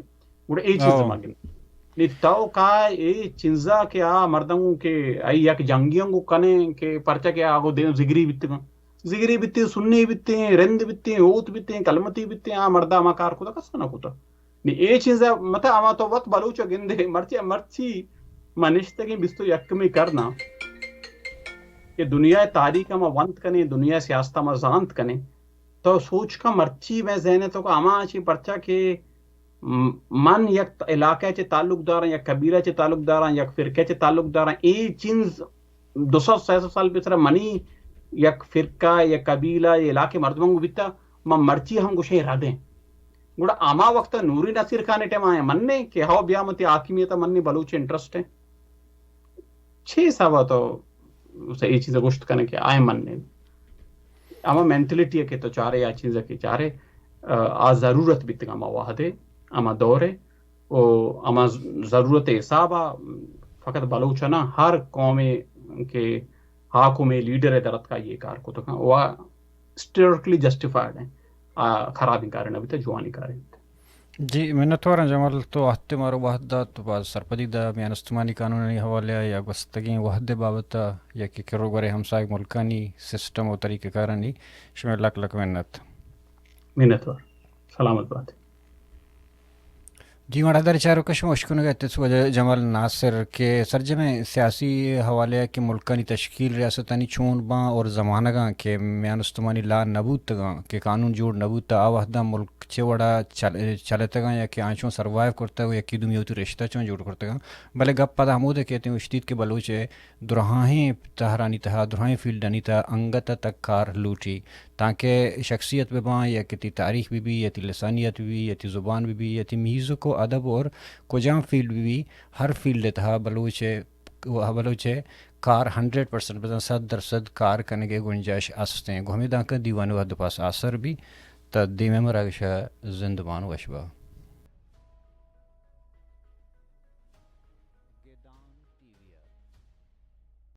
گڑا اے چیز ما گندیں۔ نی تو کا اے چیزا کہ آ مردم کہ آئی یک جنگیاں گو کنے کہ پرچا کہ آ گو دیم زگری بیتگاں، زگری بیتیں، سنی بیتیں، رند بیتیں، ہوت بیتیں، کلمتی بیتیں، آ مردا ہما کار کتا، کس نہ کتا۔ نی اے چیز ءَ مطلب ہما تو وت بلوچ ءَ گندے، مرچی، مرچی ما نشتگیں بیست و یکمی کرن ءَ کہ دنیا ءِ تاریخ ءَ ما ونت کنیں، دنیا ءِ سیاست ءَ ما زانت کنیں، تو سوچ کن مرچی مئے ذہن ءِ توکا ہما چی پرچا کہ م-، من یک علاقہ ءَ چہ تعلق داراں، یک قبیلہ ءَ چہ تعلق داراں، یک فرقہ ءَ چہ تعلق داراں، اے چیز دو سد سئے سد سال پیسرا منی یک فرقہ، یک قبیلہ، یک علاقے مردماں گوں بیتا، من مرچی ہم گوشیں ردیں۔ گڑا ہما وقت نوری نصیر خان ءِ ٹائم آیا مننے کہ ہو بیا من تئی حاکمیت ءَ مننے، بلوچ انٹرسٹ ہیں۔ چے حساب ءَ تو اے چیز گوشت کنے کہ آئے مننے؟ ہما مینٹلٹی کہ تو چارے، آ چیز کہ چارے، آ، آ ضرورت بیتگ ہما وہدے، ہما دورے، و ہما ضرورت ءِ حساب ءَ فقط بلوچ نہ، ہر قومے کہ حاکم ءُ لیڈر ءِ درتکا یہ کار کتگ و ہسٹوریکلی جسٹیفائیڈ ہیں۔ آ خرابیں کارے نہ بیتا، جوانیں کارے بیتا۔ جی، منتواراں جمال، تو وہد ءَ مارا وہد دات، تو باز سرپدی دا میان استمانی قانونانی حوالے ءَ یا گوستگیں وہد ءِ بابت ءَ یا کہ کروگورے ہمسائگ ملکانی سسٹم و طریقہ کارانی، شمئے لک لک منت۔ منتوار۔ سلامت بات۔ جی، وڑا در چاروکش شما اشکنگ ءَ اتت واجہ جمال ناصر کہ سرجمیں سیاسی حوالے ءَ کہ ملکانی تشکیل ریاستانی چون باں اور زمانگاں کہ میان استمانی لا نہ بوتگاں، کہ قانون جوڑ نہ بوتا، آ وہداں ملک چہ وڑا چل-، چلتگاں یا کہ آ چون سروائیو کرتگ و یکی دومی وتی رشتہ چون جوڑ کرتگاں۔ بلے گپ پدا ہمودے کہ اتیں اشتیت کہ بلوچ ءِ دراہیں تہرانی تہا، دراہیں فیلڈانی تہا انگت ءَ تک کار لوٹی، تانکہ شخصیت بہ باں یا کہ تی تاریخ بہ بی یا تی لسانیت بہ بی یا تی زبان بہ بی یا تی میوزک و ادب اور کجام فیلڈ بہ بی، ہر فیلڈ ءِ تہا بلوچ ءِ، بلوچ ءِ کار ہنڈریڈ پرسنٹ بزاں صد درصد کار کنگ ءِ گنجائش استیں۔ گوں ہمے دانکہ دیوان ءِ وہد ءُ پاس آسر بی، تا دیم ءِ مراگش ءَ زندمان وش با۔